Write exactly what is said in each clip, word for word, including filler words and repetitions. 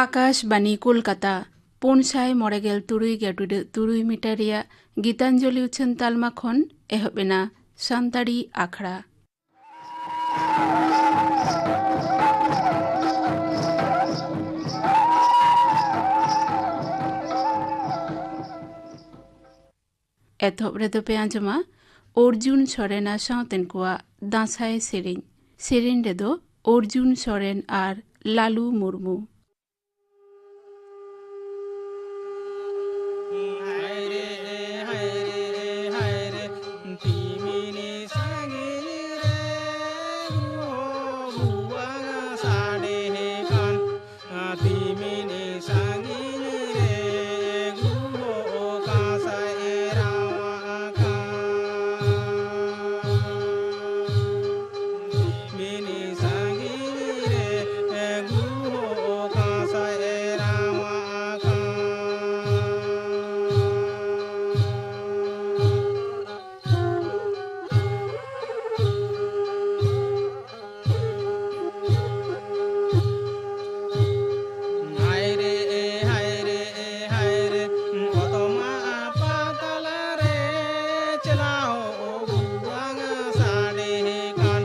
ᱟᱠᱟᱥᱵᱟᱱᱤ ᱠᱳᱞᱠᱟᱛᱟ, ᱯᱩᱱ ᱥᱟᱭ ᱢᱚᱬᱮ ᱜᱮᱞ ᱛᱩᱨᱩᱭ ᱜᱮᱞ ᱴᱩᱰᱟᱹᱜ ᱛᱩᱨᱩᱭ ᱢᱤᱴᱟᱨ ᱨᱮᱭᱟᱜ ᱜᱤᱛᱟᱧᱡᱚᱞᱤ ᱩᱪᱷᱟᱹᱱ ᱛᱟᱞᱢᱟ ᱠᱷᱚᱱ ᱮᱦᱚᱵ ᱮᱱᱟ ᱥᱟᱱᱛᱟᱲᱤ ᱟᱠᱷᱲᱟ᱾ ᱮᱛᱚᱦᱚᱵ ᱨᱮᱫᱚ ᱯᱮ ᱟᱸᱡᱚᱢᱟ ᱚᱨᱡᱩᱱ ᱥᱚᱨᱮᱱ ᱟᱨ ᱥᱟᱶᱛᱮᱱ ᱠᱚᱣᱟᱜ ᱫᱟᱸᱥᱟᱭ ᱥᱮᱨᱮᱧ᱾ ᱥᱮᱨᱮᱧ ᱨᱮᱫᱚ ᱚᱨᱡᱩᱱ ᱥᱚᱨᱮᱱ ᱟᱨ ᱞᱟᱞᱩ ᱢᱩᱨᱢᱩ᱾ ᱛᱤᱢᱤᱱ ᱥᱟᱺᱜᱤᱧ ᱨᱮ ᱜᱩᱦᱩ ᱜᱩᱣᱟᱹ ᱥᱟᱰᱮ ᱠᱟᱱ, ᱛᱤᱢᱤᱱ ᱥᱟᱺᱜᱤᱧ ᱨᱮ ᱜᱩᱦᱩ ᱚᱠᱟ ᱥᱮᱫ ᱮ ᱨᱟᱣᱟᱜ ᱠᱟᱱ᱾ ᱛᱤᱢᱤᱱ ᱥᱟᱺᱜᱤᱧ ᱨᱮ ᱜᱩᱦᱩ ᱚᱠᱟ ᱥᱮᱫ ᱮ ᱨᱟᱣᱟᱜ ᱠᱟᱱ᱾ ᱦᱟᱭ ᱨᱮ, ᱦᱟᱭ ᱨᱮ, ᱦᱟᱭ ᱨᱮ, ᱚᱛᱚᱢᱟ ᱯᱟᱛᱟᱞ ᱨᱮ ᱪᱟᱞᱟᱣ ᱵᱟᱝ ᱥᱟᱰᱮ ᱠᱟᱱ᱾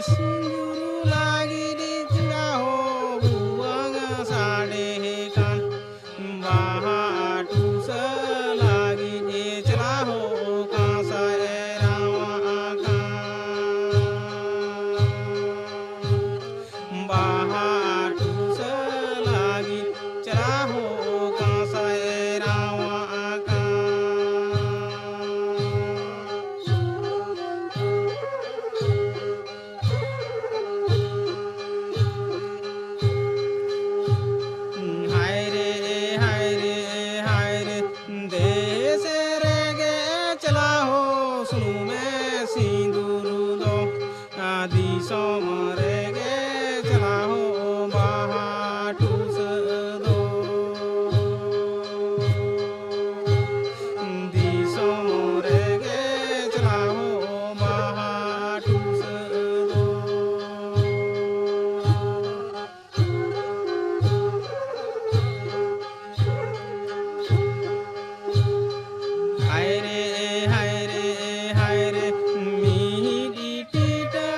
ᱥᱤᱸᱫᱩᱨ ᱞᱟᱹᱜᱤᱫ ᱪᱮᱞᱟ ᱦᱚᱸ ᱵᱷᱩᱣᱟᱹᱝ ᱥᱟᱰᱮ ᱠᱟᱱ, ᱵᱟᱦᱟ ᱴᱩᱥᱟᱹ ᱞᱟᱹᱜᱤᱫ ᱪᱮᱞᱟ ᱦᱚᱸ ᱠᱟᱸᱥᱟᱭ ᱨᱟᱣᱟᱜ ᱠᱟᱱ᱾ ᱵᱟᱦᱟ ᱴᱩᱥᱟᱹ ᱞᱟᱹᱜᱤᱫ ᱪᱮᱞᱟ ᱦᱚᱸ ᱠᱟᱸᱥᱟᱭ ᱨᱟᱣᱟᱜ ᱠᱟᱱ᱾ ᱦᱟᱭ ᱨᱮ, ᱦᱟᱭ ᱨᱮ, ᱦᱟᱭ ᱨᱮ, ᱫᱮᱥ ᱨᱮᱜᱮ ᱪᱮᱞᱟ ᱦᱚᱸ ᱥᱩᱱᱩᱢᱮ ᱥᱤᱸᱫᱩᱨ ᱫᱚ, ᱫᱤᱥᱚᱢ ᱨᱮᱜᱮ ᱪᱮᱞᱟ ᱦᱚᱸ ᱵᱟᱦᱟ ᱴᱩᱥᱟᱹ ᱫᱚ᱾ ᱫᱤᱥᱚᱢ ᱨᱮᱜᱮ ᱪᱮᱞᱟ ᱦᱚᱸ ᱵᱟᱦᱟ ᱴᱩᱥᱟᱹ ᱫᱚ᱾ ᱦᱟᱭ ᱨᱮ, ᱦᱟᱭ ᱨᱮ, ᱦᱟᱭ ᱨᱮ, ᱢᱤᱫ ᱴᱤᱴᱟᱹ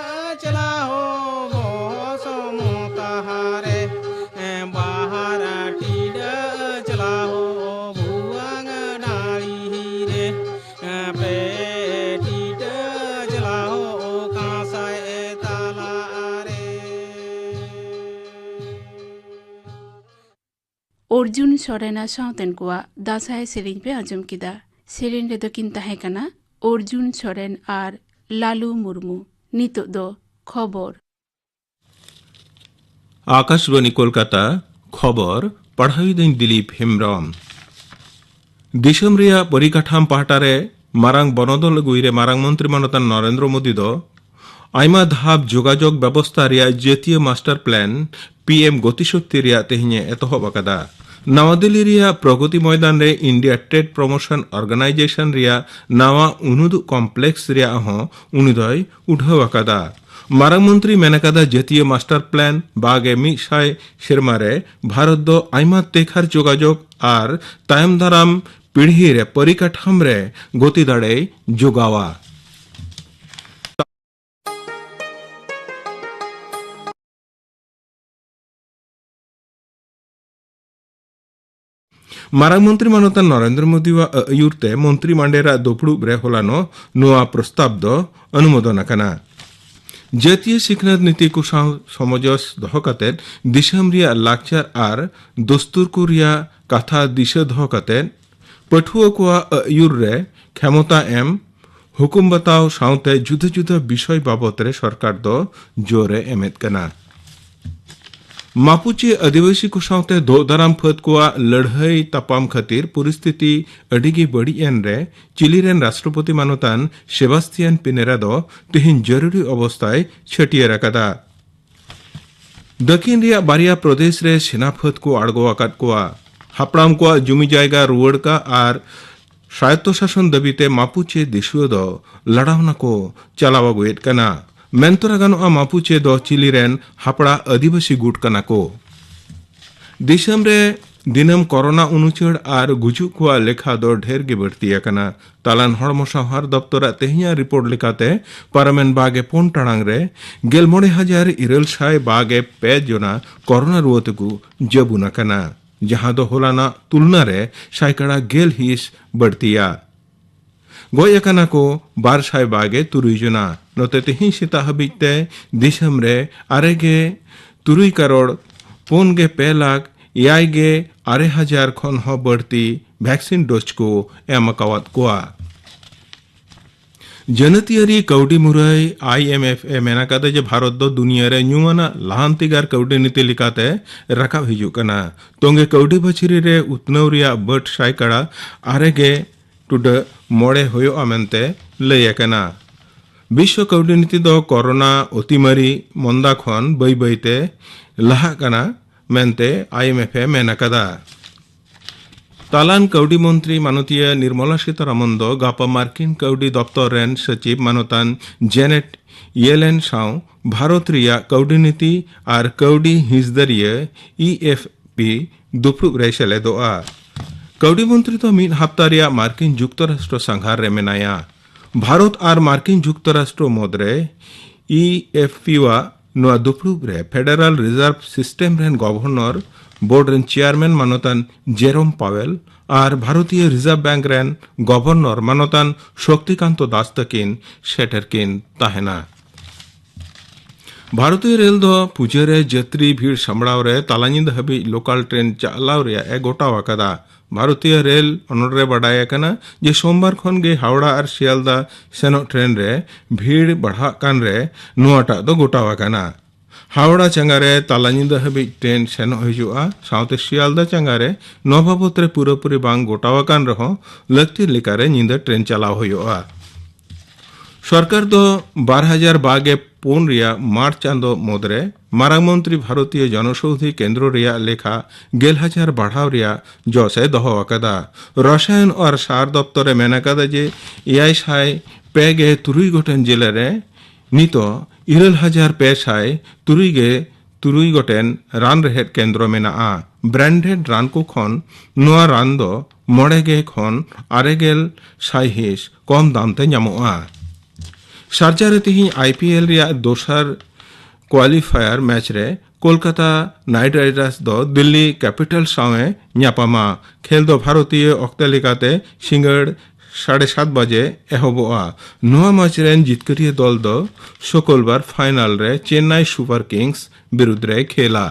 ᱪᱮᱞᱟ ᱦᱚᱸ ᱵᱚᱦᱚᱥ ᱢᱚᱛᱟᱦᱟᱨᱮ, ᱵᱟᱦᱟᱨ ᱴᱤᱰᱟᱹ ᱪᱮᱞᱟ ᱦᱚᱸ ᱵᱷᱩᱣᱟᱹᱝ ᱰᱟᱹᱲᱤ ᱨᱮ, ᱯᱮ ᱴᱤᱰᱟᱹ ᱪᱮᱞᱟ ᱦᱚᱸ ᱠᱟᱸᱥᱟᱭ ᱛᱟᱞᱟ ᱨᱮ᱾ ᱚᱨᱡᱩᱱ ᱥᱚᱨᱮᱱ ᱟᱨ ᱥᱟᱶᱛᱮᱱ ᱠᱚᱣᱟᱜ ᱫᱟᱸᱥᱟᱭ ᱥᱮᱨᱮᱧ ᱯᱮ ᱟᱸᱡᱚᱢ ᱠᱮᱫᱟ᱾ ᱥᱮᱨᱮᱧ ᱨᱮᱫᱚ ᱠᱤᱱ ᱛᱟᱦᱮᱸ ᱠᱟᱱᱟ ᱚᱨᱡᱩᱱ ᱥᱚᱨᱮᱱ ᱟᱨ ᱞᱟᱞᱩ ᱢᱩᱨᱢᱩ᱾ ᱱᱤᱛᱚᱜ ᱫᱚ ᱠᱷᱚᱵᱚᱨ᱾ ᱟᱠᱟᱥᱵᱟᱬᱤ ᱠᱳᱞᱠᱟᱛᱟ, ᱠᱷᱚᱵᱚᱨ ᱯᱟᱲᱦᱟᱣᱤᱫᱟᱹᱧ ᱫᱤᱞᱤᱯ ᱦᱮᱢᱵᱽᱨᱚᱢ᱾ ᱫᱤᱥᱚᱢ ᱨᱮᱭᱟᱜ ᱯᱚᱨᱤᱠᱟᱴᱷᱟᱢ ᱯᱟᱦᱴᱟ ᱨᱮ ᱢᱟᱨᱟᱝ ᱵᱚᱱᱚᱫᱚᱞ ᱟᱹᱜᱩᱭ ᱨᱮ ᱢᱟᱨᱟᱝ ᱢᱚᱱᱛᱨᱤ ᱢᱟᱱᱚᱛᱟᱱ ᱱᱚᱨᱮᱱᱫᱨᱚ ᱢᱳᱫᱤ ᱫᱚ ᱟᱭᱢᱟ ᱫᱷᱟᱯ ᱡᱳᱜᱟᱡᱳᱜᱽ ᱵᱮᱵᱚᱥᱛᱷᱟ ᱨᱮᱭᱟᱜ ᱡᱟᱹᱛᱤᱭᱟᱹ ᱢᱟᱥᱴᱟᱨ ᱯᱞᱟᱱ, ᱯᱤ ᱮᱢ ᱜᱚᱛᱤ ᱥᱚᱠᱛᱤ ᱨᱮᱭᱟᱜ ᱛᱮᱦᱮᱧ ᱮ ᱮᱛᱚᱦᱚᱵ ᱟᱠᱟᱫᱟ᱾ ᱱᱟᱣᱟ ᱫᱤᱞᱞᱤ ᱨᱮᱭᱟᱜ ᱯᱨᱚᱜᱚᱛᱤ ᱢᱚᱭᱫᱟᱱ ᱨᱮ ᱤᱱᱰᱤᱭᱟ ᱴᱨᱮᱰ ᱯᱨᱚᱢᱳᱥᱚᱱ ᱚᱨᱜᱟᱱᱟᱭᱡᱮᱥᱚᱱ ᱨᱮᱭᱟᱜ ᱱᱟᱣᱟ ᱩᱱᱩᱫᱩᱜ ᱠᱚᱢᱯᱞᱮᱠᱥ ᱨᱮᱭᱟᱜ ᱦᱚᱸ ᱩᱱᱤ ᱫᱚᱭ ᱩᱰᱷᱟᱹᱣ ᱟᱠᱟᱫᱟ᱾ ᱢᱟᱨᱟᱝ ᱢᱚᱱᱛᱨᱤ ᱢᱮᱱ ᱟᱠᱟᱫᱟ, ᱡᱟᱹᱛᱤᱭᱟᱹ ᱢᱟᱥᱴᱟᱨ ᱯᱞᱟᱱ ᱵᱟᱜᱮ ᱢᱤᱫ ᱥᱟᱭ ᱥᱮᱨᱢᱟ ᱨᱮ ᱵᱷᱟᱨᱚᱛ ᱫᱚ ᱟᱭᱢᱟ ᱛᱮᱠᱷᱟᱨ ᱡᱳᱜᱟᱡᱳᱜᱽ ᱟᱨ ᱛᱟᱭᱚᱢ ᱫᱟᱨᱟᱢ ᱯᱤᱲᱦᱤ ᱨᱮ ᱯᱚᱨᱤᱠᱟᱴᱷᱟᱢ ᱨᱮ ᱜᱚᱛᱤ ᱫᱟᱲᱮᱭ ᱡᱳᱜᱟᱣᱟ᱾ ᱢᱟᱨᱟᱝ ᱢᱚᱱᱛᱨᱤ ᱢᱟᱱᱚᱛᱟᱱ ᱱᱚᱨᱮᱱᱫᱨᱚ ᱢᱳᱫᱤᱣᱟᱜ ᱟᱹᱭᱩᱨ ᱛᱮ ᱢᱚᱱᱛᱨᱤ ᱢᱟᱱᱰᱮᱨᱟᱜ ᱫᱩᱯᱲᱩᱵ ᱨᱮ ᱦᱚᱞᱟᱱᱚᱜ ᱱᱚᱣᱟ ᱯᱨᱚᱥᱛᱟᱵ ᱫᱚ ᱚᱱᱩᱢᱳᱫᱚᱱ ᱟᱠᱟᱱᱟ᱾ ᱡᱟᱹᱛᱤᱭᱟᱹ ᱥᱤᱠᱷᱱᱟᱹᱛ ᱱᱤᱛᱤ ᱠᱚ ᱥᱟᱶ ᱥᱚᱢᱚᱡᱚᱥ ᱫᱚᱦᱚ ᱠᱟᱛᱮ ᱫᱤᱥᱚᱢ ᱨᱮᱭᱟᱜ ᱞᱟᱠᱪᱟᱨ ᱟᱨ ᱫᱚᱥᱛᱩᱨ ᱠᱚ ᱨᱮᱭᱟᱜ ᱠᱟᱛᱷᱟ ᱫᱤᱥᱟᱹ ᱫᱚᱦᱚ ᱠᱟᱛᱮ ᱯᱟᱹᱴᱷᱩᱣᱟᱹ ᱠᱚᱣᱟᱜ ᱟᱹᱭᱩᱨ ᱨᱮ ᱠᱷᱮᱢᱚᱛᱟ ᱮᱢ, ᱦᱩᱠᱩᱢ ᱵᱟᱛᱟᱣ ᱥᱟᱶᱛᱮ ᱡᱩᱫᱟᱹ ᱡᱩᱫᱟᱹ ᱵᱤᱥᱚᱭ ᱵᱟᱵᱚᱛ ᱨᱮ ᱥᱚᱨᱠᱟᱨ ᱫᱚ ᱡᱳᱨ ᱮ ᱮᱢᱮᱫ ᱠᱟᱱᱟ᱾ ᱢᱟᱯᱩᱪᱮ ᱟᱹᱫᱤᱵᱟᱹᱥᱤ ᱠᱚ ᱥᱟᱶᱛᱮ ᱫᱳᱜ ᱫᱟᱨᱟᱢ ᱯᱷᱟᱹᱫ ᱠᱚᱣᱟᱜ ᱞᱟᱹᱲᱦᱟᱹᱭ ᱛᱟᱯᱟᱢ ᱠᱷᱟᱹᱛᱤᱨ ᱯᱚᱨᱤᱥᱛᱷᱤᱛᱤ ᱟᱹᱰᱤ ᱜᱮ ᱵᱟᱹᱲᱤᱡ ᱮᱱ ᱨᱮ ᱪᱤᱞᱤ ᱨᱮᱱ ᱨᱟᱥᱴᱨᱚᱯᱚᱛᱤ ᱢᱟᱱᱚᱛᱟᱱ ᱥᱮᱵᱟᱥᱛᱤᱭᱟᱱ ᱯᱤᱱᱮᱨᱟ ᱫᱚ ᱛᱮᱦᱮᱧ ᱡᱟᱹᱨᱩᱨᱤ ᱚᱵᱚᱥᱛᱷᱟᱭ ᱪᱷᱟᱹᱴᱭᱟᱹᱨ ᱟᱠᱟᱫᱟ᱾ ᱫᱟᱹᱠᱷᱤᱱ ᱨᱮᱭᱟᱜ ᱵᱟᱨᱭᱟ ᱯᱨᱚᱫᱮᱥ ᱨᱮ ᱥᱮᱱᱟ ᱯᱷᱟᱹᱫ ᱠᱚ ᱟᱬᱜᱚ ᱟᱠᱟᱫ ᱠᱚᱣᱟ᱾ ᱦᱟᱯᱲᱟᱢ ᱠᱚᱣᱟᱜ ᱡᱩᱢᱤ ᱡᱟᱭᱜᱟ ᱨᱩᱣᱟᱹᱲ ᱠᱟᱜ ᱟᱨ ᱥᱟᱭᱚᱛᱛᱚ ᱥᱟᱥᱚᱱ ᱫᱟᱹᱵᱤᱛᱮ ᱢᱟᱯᱩᱪᱮ ᱫᱤᱥᱩᱣᱟᱹ ᱫᱚ ᱞᱟᱲᱟᱣᱱᱟ ᱠᱚ ᱪᱟᱞᱟᱣ ᱟᱹᱜᱩᱭᱮᱫ ᱠᱟᱱᱟ᱾ ᱢᱮᱱᱛᱚᱨᱟ ᱜᱟᱱᱚᱜᱼᱟ, ᱢᱟᱯᱩᱪᱮ ᱫᱚ ᱪᱤᱞᱤ ᱨᱮᱱ ᱦᱟᱯᱲᱟ ᱟᱹᱫᱤᱵᱟᱹᱥᱤ ᱜᱩᱴ ᱠᱟᱱᱟ ᱠᱚ᱾ ᱫᱤᱥᱚᱢ ᱨᱮ ᱫᱤᱱᱟᱹᱢ ᱠᱚᱨᱳᱱᱟ ᱩᱱᱩᱪᱟᱹᱲ ᱟᱨ ᱜᱩᱡᱩᱜ ᱠᱚᱣᱟᱜ ᱞᱮᱠᱷᱟ ᱫᱚ ᱰᱷᱮᱨ ᱜᱮ ᱵᱟᱹᱲᱛᱤ ᱟᱠᱟᱱᱟ᱾ ᱛᱟᱞᱟᱱ ᱦᱚᱲᱢᱚ ᱥᱟᱶᱦᱟᱨ ᱫᱚᱯᱛᱚᱨᱟᱜ ᱛᱮᱦᱮᱧᱟᱜ ᱨᱤᱯᱳᱨᱴ ᱞᱮᱠᱟᱛᱮ, ᱯᱟᱨᱚᱢᱮᱱ ᱵᱟᱜᱮ ᱯᱩᱱ ᱴᱟᱲᱟᱝ ᱨᱮ ᱜᱮᱞ ᱢᱚᱬᱮ ᱦᱟᱡᱟᱨ ᱤᱨᱟᱹᱞ ᱥᱟᱭ ᱵᱟᱜᱮ ᱯᱮ ᱡᱚᱱᱟ ᱠᱚᱨᱳᱱᱟ ᱨᱩᱣᱟᱹ ᱛᱮᱠᱚ ᱡᱟᱹᱵᱩᱱ ᱟᱠᱟᱱᱟ, ᱡᱟᱦᱟᱸ ᱫᱚ ᱦᱚᱞᱟᱱᱟᱜ ᱛᱩᱞᱱᱟ ᱨᱮ ᱥᱟᱭᱠᱟᱲᱟ ᱜᱮᱞ ᱦᱤᱸᱥ ᱵᱟᱹᱲᱛᱤᱭᱟ᱾ ᱜᱚᱡ ᱟᱠᱟᱱᱟ ᱠᱚ ᱵᱟᱨ ᱥᱟᱭ ᱵᱟᱜᱮ ᱛᱩᱨᱩᱭ ᱡᱚᱱᱟ᱾ ᱱᱚᱛᱮ ᱛᱮᱦᱮᱧ ᱥᱮᱛᱟᱜ ᱦᱟᱹᱵᱤᱡ ᱛᱮ ᱫᱤᱥᱚᱢ ᱨᱮ ᱟᱨᱮ ᱜᱮ ᱛᱩᱨᱩᱭ ᱠᱟᱨᱚᱲ ᱯᱩᱱ ᱜᱮ ᱯᱮ ᱞᱟᱠᱷ ᱮᱭᱟᱭ ᱜᱮ ᱟᱨᱮ ᱦᱟᱡᱟᱨ ᱠᱷᱚᱱ ᱦᱚᱸ ᱵᱟᱹᱲᱛᱤ ᱵᱷᱮᱠᱥᱤᱱ ᱰᱳᱡᱽ ᱠᱚ ᱮᱢ ᱟᱠᱟᱣᱟᱫ ᱠᱚᱣᱟ᱾ ᱡᱟᱹᱱᱟᱹᱛᱤᱭᱟᱹᱨᱤ ᱠᱟᱹᱣᱰᱤ ᱢᱩᱨᱟᱹᱭ ᱟᱭ ᱮᱢ ᱮᱯᱷ ᱮ ᱢᱮᱱ ᱟᱠᱟᱫᱟ ᱡᱮ ᱵᱷᱟᱨᱚᱛ ᱫᱚ ᱫᱩᱱᱤᱭᱟᱹ ᱨᱮ ᱧᱩᱢᱟᱱᱟᱜ ᱞᱟᱦᱟᱱᱛᱤᱜᱟᱨ ᱠᱟᱹᱣᱰᱤ ᱱᱤᱛᱤ ᱞᱮᱠᱟᱛᱮ ᱨᱟᱠᱟᱵ ᱦᱤᱡᱩᱜ ᱠᱟᱱᱟ᱾ ᱛᱚᱸᱜᱮ ᱠᱟᱹᱣᱰᱤ ᱯᱟᱹᱪᱷᱤᱨᱤ ᱨᱮ ᱩᱛᱱᱟᱹᱣ ᱨᱮᱭᱟᱜ ᱵᱟᱹᱴ ᱥᱟᱭᱠᱟᱲᱟ ᱟᱨᱮ ᱜᱮ ᱴᱩᱰᱟᱹᱜ ᱢᱚᱬᱮ ᱦᱩᱭᱩᱜᱼᱟ ᱢᱮᱱᱛᱮ ᱞᱟᱹᱭ ᱟᱠᱟᱱᱟ᱾ ᱵᱤᱥᱣᱚ ᱠᱟᱹᱣᱰᱤ ᱱᱤᱛᱤ ᱫᱚ ᱠᱚᱨᱳᱱᱟ ᱚᱛᱤᱢᱟᱨᱤ ᱢᱚᱱᱫᱟ ᱠᱷᱚᱱ ᱵᱟᱹᱭ ᱵᱟᱹᱭᱛᱮ ᱞᱟᱦᱟᱜ ᱠᱟᱱᱟ ᱢᱮᱱᱛᱮ ᱟᱭ ᱮᱢ ᱮᱯᱷ ᱮ ᱢᱮᱱ ᱟᱠᱟᱫᱟ᱾ ᱛᱟᱞᱟᱱ ᱠᱟᱹᱣᱰᱤ ᱢᱚᱱᱛᱨᱤ ᱢᱟᱱᱚᱛᱤᱭᱟᱹ ᱱᱤᱨᱢᱚᱞᱟ ᱥᱤᱛᱟᱨᱟᱢᱚᱱ ᱫᱚ ᱜᱟᱯᱟ ᱢᱟᱨᱠᱤᱱ ᱠᱟᱹᱣᱰᱤ ᱫᱚᱯᱛᱚᱨ ᱨᱮᱱ ᱥᱚᱪᱤᱵᱽ ᱢᱟᱱᱚᱛᱟᱱ ᱡᱮᱱᱮᱴ ᱭᱮᱞᱮᱱ ᱥᱟᱶ ᱵᱷᱟᱨᱚᱛ ᱨᱮᱭᱟᱜ ᱠᱟᱹᱣᱰᱤ ᱱᱤᱛᱤ ᱟᱨ ᱠᱟᱹᱣᱰᱤ ᱦᱤᱸᱥᱫᱟᱹᱨᱤᱭᱟᱹ ᱤ ᱮᱯᱷ ᱯᱤ ᱫᱩᱯᱲᱩᱵ ᱨᱮᱭ ᱥᱮᱞᱮᱫᱚᱜᱼᱟ᱾ ᱠᱟᱹᱣᱰᱤ ᱢᱚᱱᱛᱨᱤ ᱫᱚ ᱢᱤᱫ ᱦᱟᱯᱛᱟ ᱨᱮᱭᱟᱜ ᱢᱟᱨᱠᱤᱱ ᱡᱩᱠᱛᱚᱨᱟᱥᱴᱨᱚ ᱥᱟᱸᱜᱷᱟᱨ ᱨᱮ ᱢᱮᱱᱟᱭᱟ᱾ ᱵᱷᱟᱨᱚᱛ ᱟᱨ ᱢᱟᱨᱠᱤᱱ ᱡᱩᱠᱛᱚᱨᱟᱥᱴᱨᱚ ᱢᱩᱫᱽᱨᱮ ᱤ ᱮᱯᱷ ᱯᱤ ᱣᱟᱜ ᱱᱚᱣᱟ ᱫᱩᱯᱲᱩᱵ ᱨᱮ ᱯᱷᱮᱰᱟᱨᱟᱞ ᱨᱤᱡᱟᱨᱵᱷ ᱥᱤᱥᱴᱮᱢ ᱨᱮᱱ ᱜᱚᱵᱷᱚᱨᱱᱚᱨ, ᱵᱳᱨᱰ ᱨᱮᱱ ᱪᱮᱭᱟᱨᱢᱮᱱ ᱢᱟᱱᱚᱛᱟᱱ ᱡᱮᱨᱳᱢ ᱯᱟᱣᱮᱞ ᱟᱨ ᱵᱷᱟᱨᱚᱛᱤᱭᱚ ᱨᱤᱡᱟᱨᱵᱷ ᱵᱮᱝᱠ ᱨᱮᱱ ᱜᱚᱵᱷᱚᱨᱱᱚᱨ ᱢᱟᱱᱚᱛᱟᱱ ᱥᱚᱠᱛᱤᱠᱟᱱᱛᱚ ᱫᱟᱥ ᱛᱟᱹᱠᱤᱱ ᱥᱮᱴᱮᱨ ᱠᱤᱱ ᱛᱟᱦᱮᱱᱟ᱾ ᱵᱷᱟᱨᱚᱛᱤᱭᱚ ᱨᱮᱞ ᱫᱚ ᱯᱩᱡᱟᱹ ᱨᱮ ᱡᱟᱹᱛᱨᱤ ᱵᱷᱤᱲ ᱥᱟᱢᱵᱲᱟᱣ ᱨᱮ ᱛᱟᱞᱟ ᱧᱤᱫᱟᱹ ᱦᱟᱹᱵᱤᱡ ᱞᱳᱠᱟᱞ ᱴᱨᱮᱱ ᱪᱟᱞᱟᱣ ᱨᱮᱭᱟᱜ ᱮ ᱜᱚᱴᱟᱣ ᱟᱠᱟᱫᱟ᱾ ᱵᱷᱟᱨᱚᱛᱤᱭᱚ ᱨᱮᱞ ᱚᱱᱚᱞ ᱨᱮ ᱵᱟᱰᱟᱭ ᱟᱠᱟᱱᱟ ᱡᱮ ᱥᱳᱢᱵᱟᱨ ᱠᱷᱚᱱ ᱜᱮ ᱦᱟᱣᱲᱟ ᱟᱨ ᱥᱤᱭᱟᱞᱫᱟ ᱥᱮᱱᱚᱜ ᱴᱨᱮᱱ ᱨᱮ ᱵᱷᱤᱲ ᱵᱟᱲᱦᱟᱜ ᱠᱟᱱ ᱨᱮ ᱱᱚᱣᱟᱴᱟᱜ ᱫᱚ ᱜᱚᱴᱟᱣ ᱟᱠᱟᱱᱟ᱾ ᱦᱟᱣᱲᱟ ᱪᱟᱸᱜᱟ ᱨᱮ ᱛᱟᱞᱟ ᱧᱤᱫᱟᱹ ᱦᱟᱹᱵᱤᱡ ᱴᱨᱮᱱ ᱥᱮᱱᱚᱜ ᱦᱤᱡᱩᱜᱼᱟ᱾ ᱥᱟᱶᱛᱮ ᱥᱤᱭᱟᱞᱫᱟ ᱪᱟᱸᱜᱟ ᱨᱮ ᱱᱚᱣᱟ ᱵᱟᱵᱚᱛ ᱨᱮ ᱯᱩᱨᱟᱹᱯᱩᱨᱤ ᱵᱟᱝ ᱜᱚᱴᱟᱣ ᱟᱠᱟᱱ ᱨᱮᱦᱚᱸ ᱞᱟᱹᱠᱛᱤ ᱞᱮᱠᱟᱨᱮ ᱧᱤᱫᱟᱹ ᱴᱨᱮᱱ ᱪᱟᱞᱟᱣ ᱦᱩᱭᱩᱜᱼᱟ᱾ ᱥᱚᱨᱠᱟᱨ ᱫᱚ ᱵᱟᱨ ᱦᱟᱡᱟᱨ ᱵᱟᱜᱮ ᱯᱩᱱ ᱨᱮᱭᱟᱜ ᱢᱟᱨᱪ ᱪᱟᱸᱫᱚ ᱢᱩᱫᱽᱨᱮ ᱢᱟᱨᱟᱝ ᱢᱚᱱᱛᱨᱤ ᱵᱷᱟᱨᱚᱛᱤᱭᱚ ᱡᱚᱱᱚᱥᱳᱣᱫᱷᱤ ᱠᱮᱱᱫᱨᱚ ᱨᱮᱭᱟᱜ ᱞᱮᱠᱷᱟ ᱜᱮᱞ ᱦᱟᱡᱟᱨ ᱵᱟᱲᱦᱟᱣ ᱨᱮᱭᱟᱜ ᱡᱚᱥ ᱮ ᱫᱚᱦᱚ ᱟᱠᱟᱫᱟ᱾ ᱨᱚᱥᱟᱭᱚᱱ ᱟᱨ ᱥᱟᱨ ᱫᱚᱯᱛᱚᱨ ᱮ ᱢᱮᱱ ᱟᱠᱟᱫᱟ ᱡᱮ ᱮᱭᱟᱭ ᱥᱟᱭ ᱯᱮ ᱜᱮ ᱛᱩᱨᱩᱭ ᱜᱚᱴᱮᱱ ᱡᱮᱞᱟ ᱨᱮ ᱱᱤᱛᱚᱜ ᱤᱨᱟᱹᱞ ᱦᱟᱡᱟᱨ ᱯᱮ ᱥᱟᱭ ᱛᱩᱨᱩᱭ ᱜᱮ ᱛᱩᱨᱩᱭ ᱜᱚᱴᱮᱱ ᱨᱟᱱ ᱨᱮᱦᱮᱫ ᱠᱮᱱᱫᱨᱚ ᱢᱮᱱᱟᱜᱼᱟ᱾ ᱵᱨᱟᱱᱰᱮᱰ ᱨᱟᱱ ᱠᱚ ᱠᱷᱚᱱ ᱱᱚᱣᱟ ᱨᱟᱱ ᱫᱚ ᱢᱚᱬᱮ ᱜᱮ ᱠᱷᱚᱱ ᱟᱨᱮ ᱜᱮᱞ ᱥᱟᱭᱦᱤᱸᱥ ᱠᱚᱢ ᱫᱟᱢ ᱛᱮ ᱧᱟᱢᱚᱜᱼᱟ᱾ ᱥᱟᱨᱡᱟ ᱨᱮ ᱛᱮᱦᱮᱧ ᱟᱭ ᱯᱤ ᱮᱞ ᱨᱮᱭᱟᱜ ᱫᱚᱥᱟᱨ ᱠᱣᱟᱞᱤᱯᱷᱟᱭᱟᱨ ᱢᱮᱪ ᱨᱮ ᱠᱳᱞᱠᱟᱛᱟ ᱱᱟᱭᱤᱴ ᱨᱟᱭᱰᱟᱨᱥ ᱫᱚ ᱫᱤᱞᱞᱤ ᱠᱮᱯᱤᱴᱟᱞ ᱥᱟᱶ ᱮ ᱧᱟᱯᱟᱢᱟ᱾ ᱠᱷᱮᱞ ᱫᱚ ᱵᱷᱟᱨᱚᱛᱤᱭᱚ ᱚᱠᱛᱮ ᱞᱮᱠᱟᱛᱮ ᱥᱤᱸᱜᱟᱹᱲ ᱥᱟᱲᱮ ᱥᱟᱛ ᱵᱟᱡᱮ ᱮᱦᱚᱵᱚᱜᱼᱟ᱾ ᱱᱚᱣᱟ ᱢᱮᱪ ᱨᱮᱱ ᱡᱤᱛᱠᱟᱹᱨᱤᱭᱟᱹ ᱫᱚᱞ ᱫᱚ ᱥᱩᱠᱚᱞᱵᱟᱨ ᱯᱷᱟᱭᱱᱟᱞ ᱨᱮ ᱪᱮᱱᱱᱟᱭ ᱥᱩᱯᱟᱨ ᱠᱤᱝᱥ ᱵᱤᱨᱩᱫᱽ ᱨᱮᱭ ᱠᱷᱮᱞᱟ᱾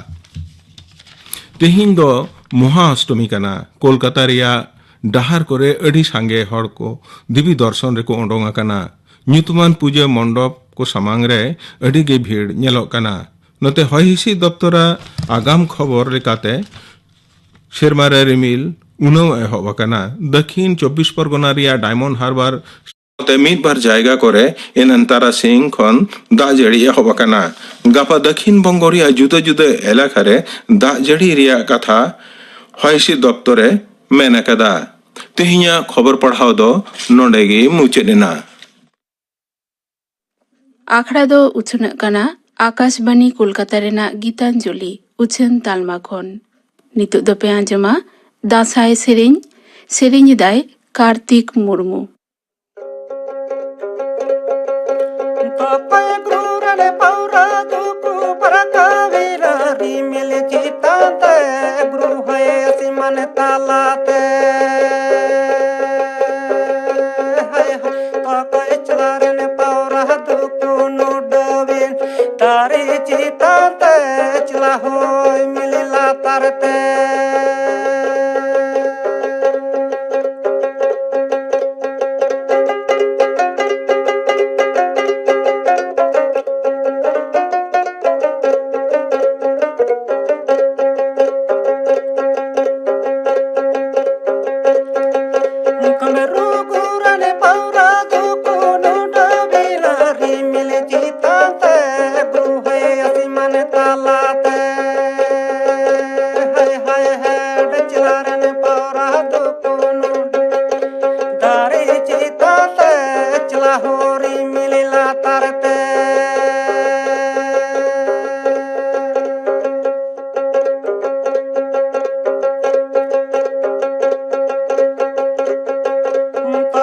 ᱛᱮᱦᱮᱧ ᱫᱚ ᱢᱚᱦᱟ ᱚᱥᱴᱚᱢᱤ ᱠᱟᱱᱟ᱾ ᱠᱳᱞᱠᱟᱛᱟ ᱨᱮᱭᱟᱜ ᱰᱟᱦᱟᱨ ᱠᱚᱨᱮ ᱟᱹᱰᱤ ᱥᱟᱸᱜᱮ ᱦᱚᱲ ᱠᱚ ᱫᱮᱵᱤ ᱫᱚᱨᱥᱚᱱ ᱨᱮᱠᱚ ᱚᱰᱚᱝ ᱟᱠᱟᱱᱟ᱾ ᱧᱩᱛᱩᱢᱟᱱ ᱯᱩᱡᱟᱹ ᱢᱚᱱᱰᱚᱯ ᱠᱚ ᱥᱟᱢᱟᱝ ᱨᱮ ᱟᱹᱰᱤ ᱜᱮ ᱵᱷᱤᱲ ᱧᱮᱞᱚᱜ ᱠᱟᱱᱟ᱾ ᱱᱚᱛᱮ ᱦᱚᱭ ᱦᱤᱸᱥᱤᱫ ᱫᱚᱯᱛᱚᱨᱟᱜ ᱟᱜᱟᱢ ᱠᱷᱚᱵᱚᱨ ᱞᱮᱠᱟᱛᱮ, ᱥᱮᱨᱢᱟ ᱨᱮ ᱨᱤᱢᱤᱞ ᱩᱱᱟᱹᱣ ᱮᱦᱚᱵ ᱟᱠᱟᱱᱟ᱾ ᱫᱟᱹᱠᱷᱤᱱ ᱪᱚᱵᱵᱤᱥ ᱯᱚᱨᱜᱚᱱᱟ ᱨᱮᱭᱟᱜ ᱰᱟᱭᱢᱚᱱᱰ ᱦᱟᱨᱵᱟᱨ ᱛᱮ ᱢᱤᱫ ᱵᱟᱨ ᱡᱟᱭᱜᱟ ᱠᱚᱨᱮ ᱮᱱᱟᱱ ᱛᱟᱨᱟᱥᱤᱧ ᱠᱷᱚᱱ ᱫᱟᱜ ᱡᱟᱹᱲᱤ ᱮᱦᱚᱵ ᱟᱠᱟᱱᱟ᱾ ᱜᱟᱯᱟ ᱫᱟᱹᱠᱷᱤᱱ ᱵᱚᱝᱜᱚ ᱨᱮᱭᱟᱜ ᱡᱩᱫᱟᱹ ᱡᱩᱫᱟᱹ ᱮᱞᱟᱠᱟ ᱨᱮ ᱫᱟᱜ ᱡᱟᱹᱲᱤ ᱨᱮᱭᱟᱜ ᱠᱟᱛᱷᱟ ᱦᱚᱭ ᱦᱤᱸᱥᱤᱫ ᱫᱚᱯᱛᱚᱨ ᱮ ᱢᱮᱱ ᱟᱠᱟᱫᱟ᱾ ᱛᱮᱦᱮᱧᱟᱜ ᱠᱷᱚᱵᱚᱨ ᱯᱟᱲᱦᱟᱣ ᱫᱚ ᱱᱚᱰᱮ ᱜᱮ ᱢᱩᱪᱟᱹᱫ ᱮᱱᱟ᱾ ᱟᱠᱷᱲᱟ ᱫᱚ ᱩᱪᱷᱟᱹᱱᱚᱜ ᱠᱟᱱᱟ ᱟᱠᱟᱥᱵᱟᱱᱤ ᱠᱳᱞᱠᱟᱛᱟ ᱨᱮᱱᱟᱜ ᱜᱤᱛᱟᱧᱡᱚᱞᱤ ᱩᱪᱷᱟᱹᱱ ᱛᱟᱞᱢᱟ ᱠᱷᱚᱱ᱾ ᱱᱤᱛᱚᱜ ᱫᱚᱯᱮ ᱟᱸᱡᱚᱢᱟ ᱫᱟᱸᱥᱟᱭ ᱥᱮᱨᱮᱧ᱾ ᱥᱮᱨᱮᱧ ᱮᱫᱟᱭ ᱠᱟᱨᱛᱤᱠ ᱢᱩᱨᱢᱩ᱾ ᱫᱟᱨᱮ ᱪᱮᱛᱟᱱ ᱛᱮ ᱪᱟᱞᱟᱣ ᱦᱚᱭ ᱢᱤᱞᱤ ᱞᱟᱛᱟᱨ ᱛᱮ᱾ ᱠᱟᱢᱨᱩ ᱜᱩᱨᱟᱱ ᱯᱟᱣᱨᱟ ᱫᱩᱠᱩ ᱱᱩᱰᱟᱹ ᱵᱤᱱᱟ ᱨᱤᱢᱤᱞ ᱪᱮᱛᱟᱱ ᱛᱮ ᱵᱩᱦᱮ ᱟᱥᱢᱟᱱ ᱛᱟᱞᱟᱛᱮ᱾ ᱦᱟᱭ ᱦᱟᱭ ᱦᱮᱰ ᱪᱮᱞᱟᱨᱮᱱ ᱯᱟᱣᱨᱟ ᱫᱩᱠᱩ ᱱᱩᱰᱟᱹ ᱫᱟᱨᱮ ᱪᱮᱛᱟᱱ ᱛᱮ ᱪᱟᱞᱟᱣ ᱨᱤᱢᱤᱞ ᱞᱟᱛᱟᱨ ᱛᱮ᱾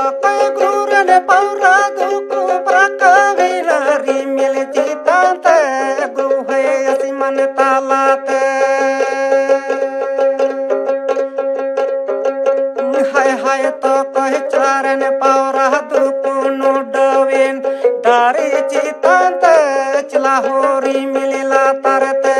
ᱚᱠᱚᱭ ᱜᱩᱨᱮᱱ ᱯᱟᱣᱨᱟ ᱫᱩᱠᱩ ᱯᱨᱟᱠᱟᱣᱤᱱᱟ ᱨᱤᱢᱤᱞ ᱪᱮᱛᱟᱱ ᱛᱮ ᱜᱩᱦᱮ ᱟᱥᱢᱟᱱ ᱛᱟᱞᱟᱛᱮ᱾ ᱦᱟᱭ ᱦᱟᱭ ᱛᱚᱠᱚᱭ ᱪᱟᱨᱮᱱ ᱯᱟᱣᱨᱟ ᱫᱩᱠᱩ ᱱᱩᱰᱟᱹᱣᱤᱱ ᱫᱟᱨᱮ ᱪᱮᱛᱟᱱ ᱛᱮ ᱪᱟᱞᱟᱣ ᱨᱤᱢᱤᱞ ᱞᱟᱛᱟᱨ ᱛᱮ᱾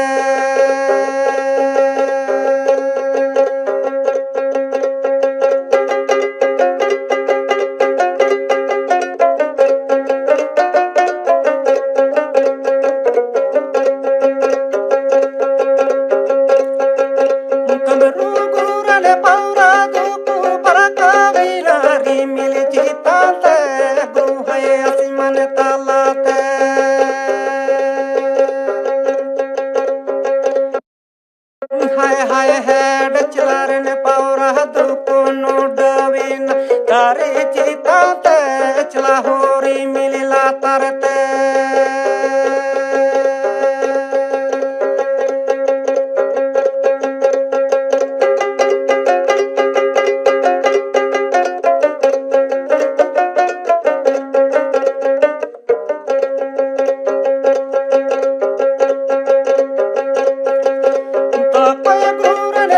ᱠᱟᱢᱨᱩ ᱜᱩᱨᱟᱱ ᱯᱟᱣᱨᱟ ᱫᱩᱠᱩ ᱯᱨᱟᱠᱟᱣᱤᱱᱟ ᱨᱤᱢᱤᱞ ᱪᱮᱛᱟᱱ ᱛᱮ ᱜᱩᱦᱮ ᱟᱥᱢᱟᱱ ᱛᱟᱞᱟᱛᱮ᱾ ᱦᱟᱭ ᱦᱟᱭ ᱦᱮᱰ ᱪᱮᱞᱟᱨᱮᱱ ᱯᱟᱣᱨᱟ ᱫᱩᱠᱩ ᱱᱩᱰᱟᱹᱣᱤᱱ ᱫᱟᱨᱮ ᱪᱮᱛᱟᱱ ᱛᱮ ᱪᱟᱞᱟᱣ ᱨᱤᱢᱤᱞ ᱞᱟᱛᱟᱨ ᱛᱮ᱾ ᱛᱚᱠᱚᱭ ᱜᱩᱨᱟᱱ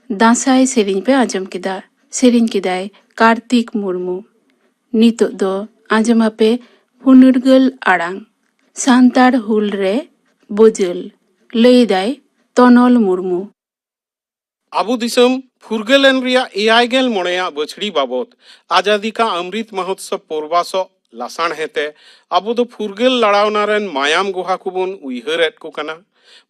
ᱫᱟᱸᱥᱟᱭ ᱥᱮᱨᱮᱧ ᱯᱮ ᱟᱸᱡᱚᱢ ᱠᱮᱫᱟ᱾ ᱥᱮᱨᱮᱧ ᱠᱮᱫᱟᱭ ᱠᱟᱨᱛᱤᱠ ᱢᱩᱨᱢᱩ᱾ ᱱᱤᱛᱚᱜ ᱫᱚ ᱟᱸᱡᱚᱢ ᱟᱯᱮ ᱯᱷᱩᱱᱟᱹᱲᱜᱟᱹᱞ ᱟᱲᱟᱝ᱾ ᱥᱟᱱᱛᱟᱲ ᱦᱩᱞ ᱨᱮ ᱵᱟᱹᱡᱟᱹᱞ, ᱞᱟᱹᱭᱫᱟᱭ ᱛᱚᱱᱚᱞ ᱢᱩᱨᱢᱩ᱾ ᱟᱵᱚ ᱫᱤᱥᱚᱢ ᱯᱷᱩᱨᱜᱟᱹᱞ ᱮᱱ ᱨᱮᱭᱟᱜ ᱮᱭᱟᱭ ᱜᱮᱞ ᱢᱚᱬᱮᱭᱟᱜ ᱵᱟᱹᱪᱷᱲᱤ ᱵᱟᱵᱚᱛ ᱟᱡᱟᱫᱤ ᱠᱟ ᱚᱢᱨᱤᱛ ᱢᱚᱦᱳᱛᱥᱚᱵ ᱯᱚᱨᱵᱟᱥᱚᱜ ᱞᱟᱥᱟᱬᱦᱮᱫ ᱛᱮ ᱟᱵᱚ ᱫᱚ ᱯᱷᱩᱨᱜᱟᱹᱞ ᱞᱟᱲᱟᱣᱱᱟ ᱨᱮᱱ ᱢᱟᱭᱟᱢ ᱜᱚᱦᱟ ᱠᱚᱵᱚᱱ ᱩᱭᱦᱟᱹᱨᱮᱫ ᱠᱚ ᱠᱟᱱᱟ᱾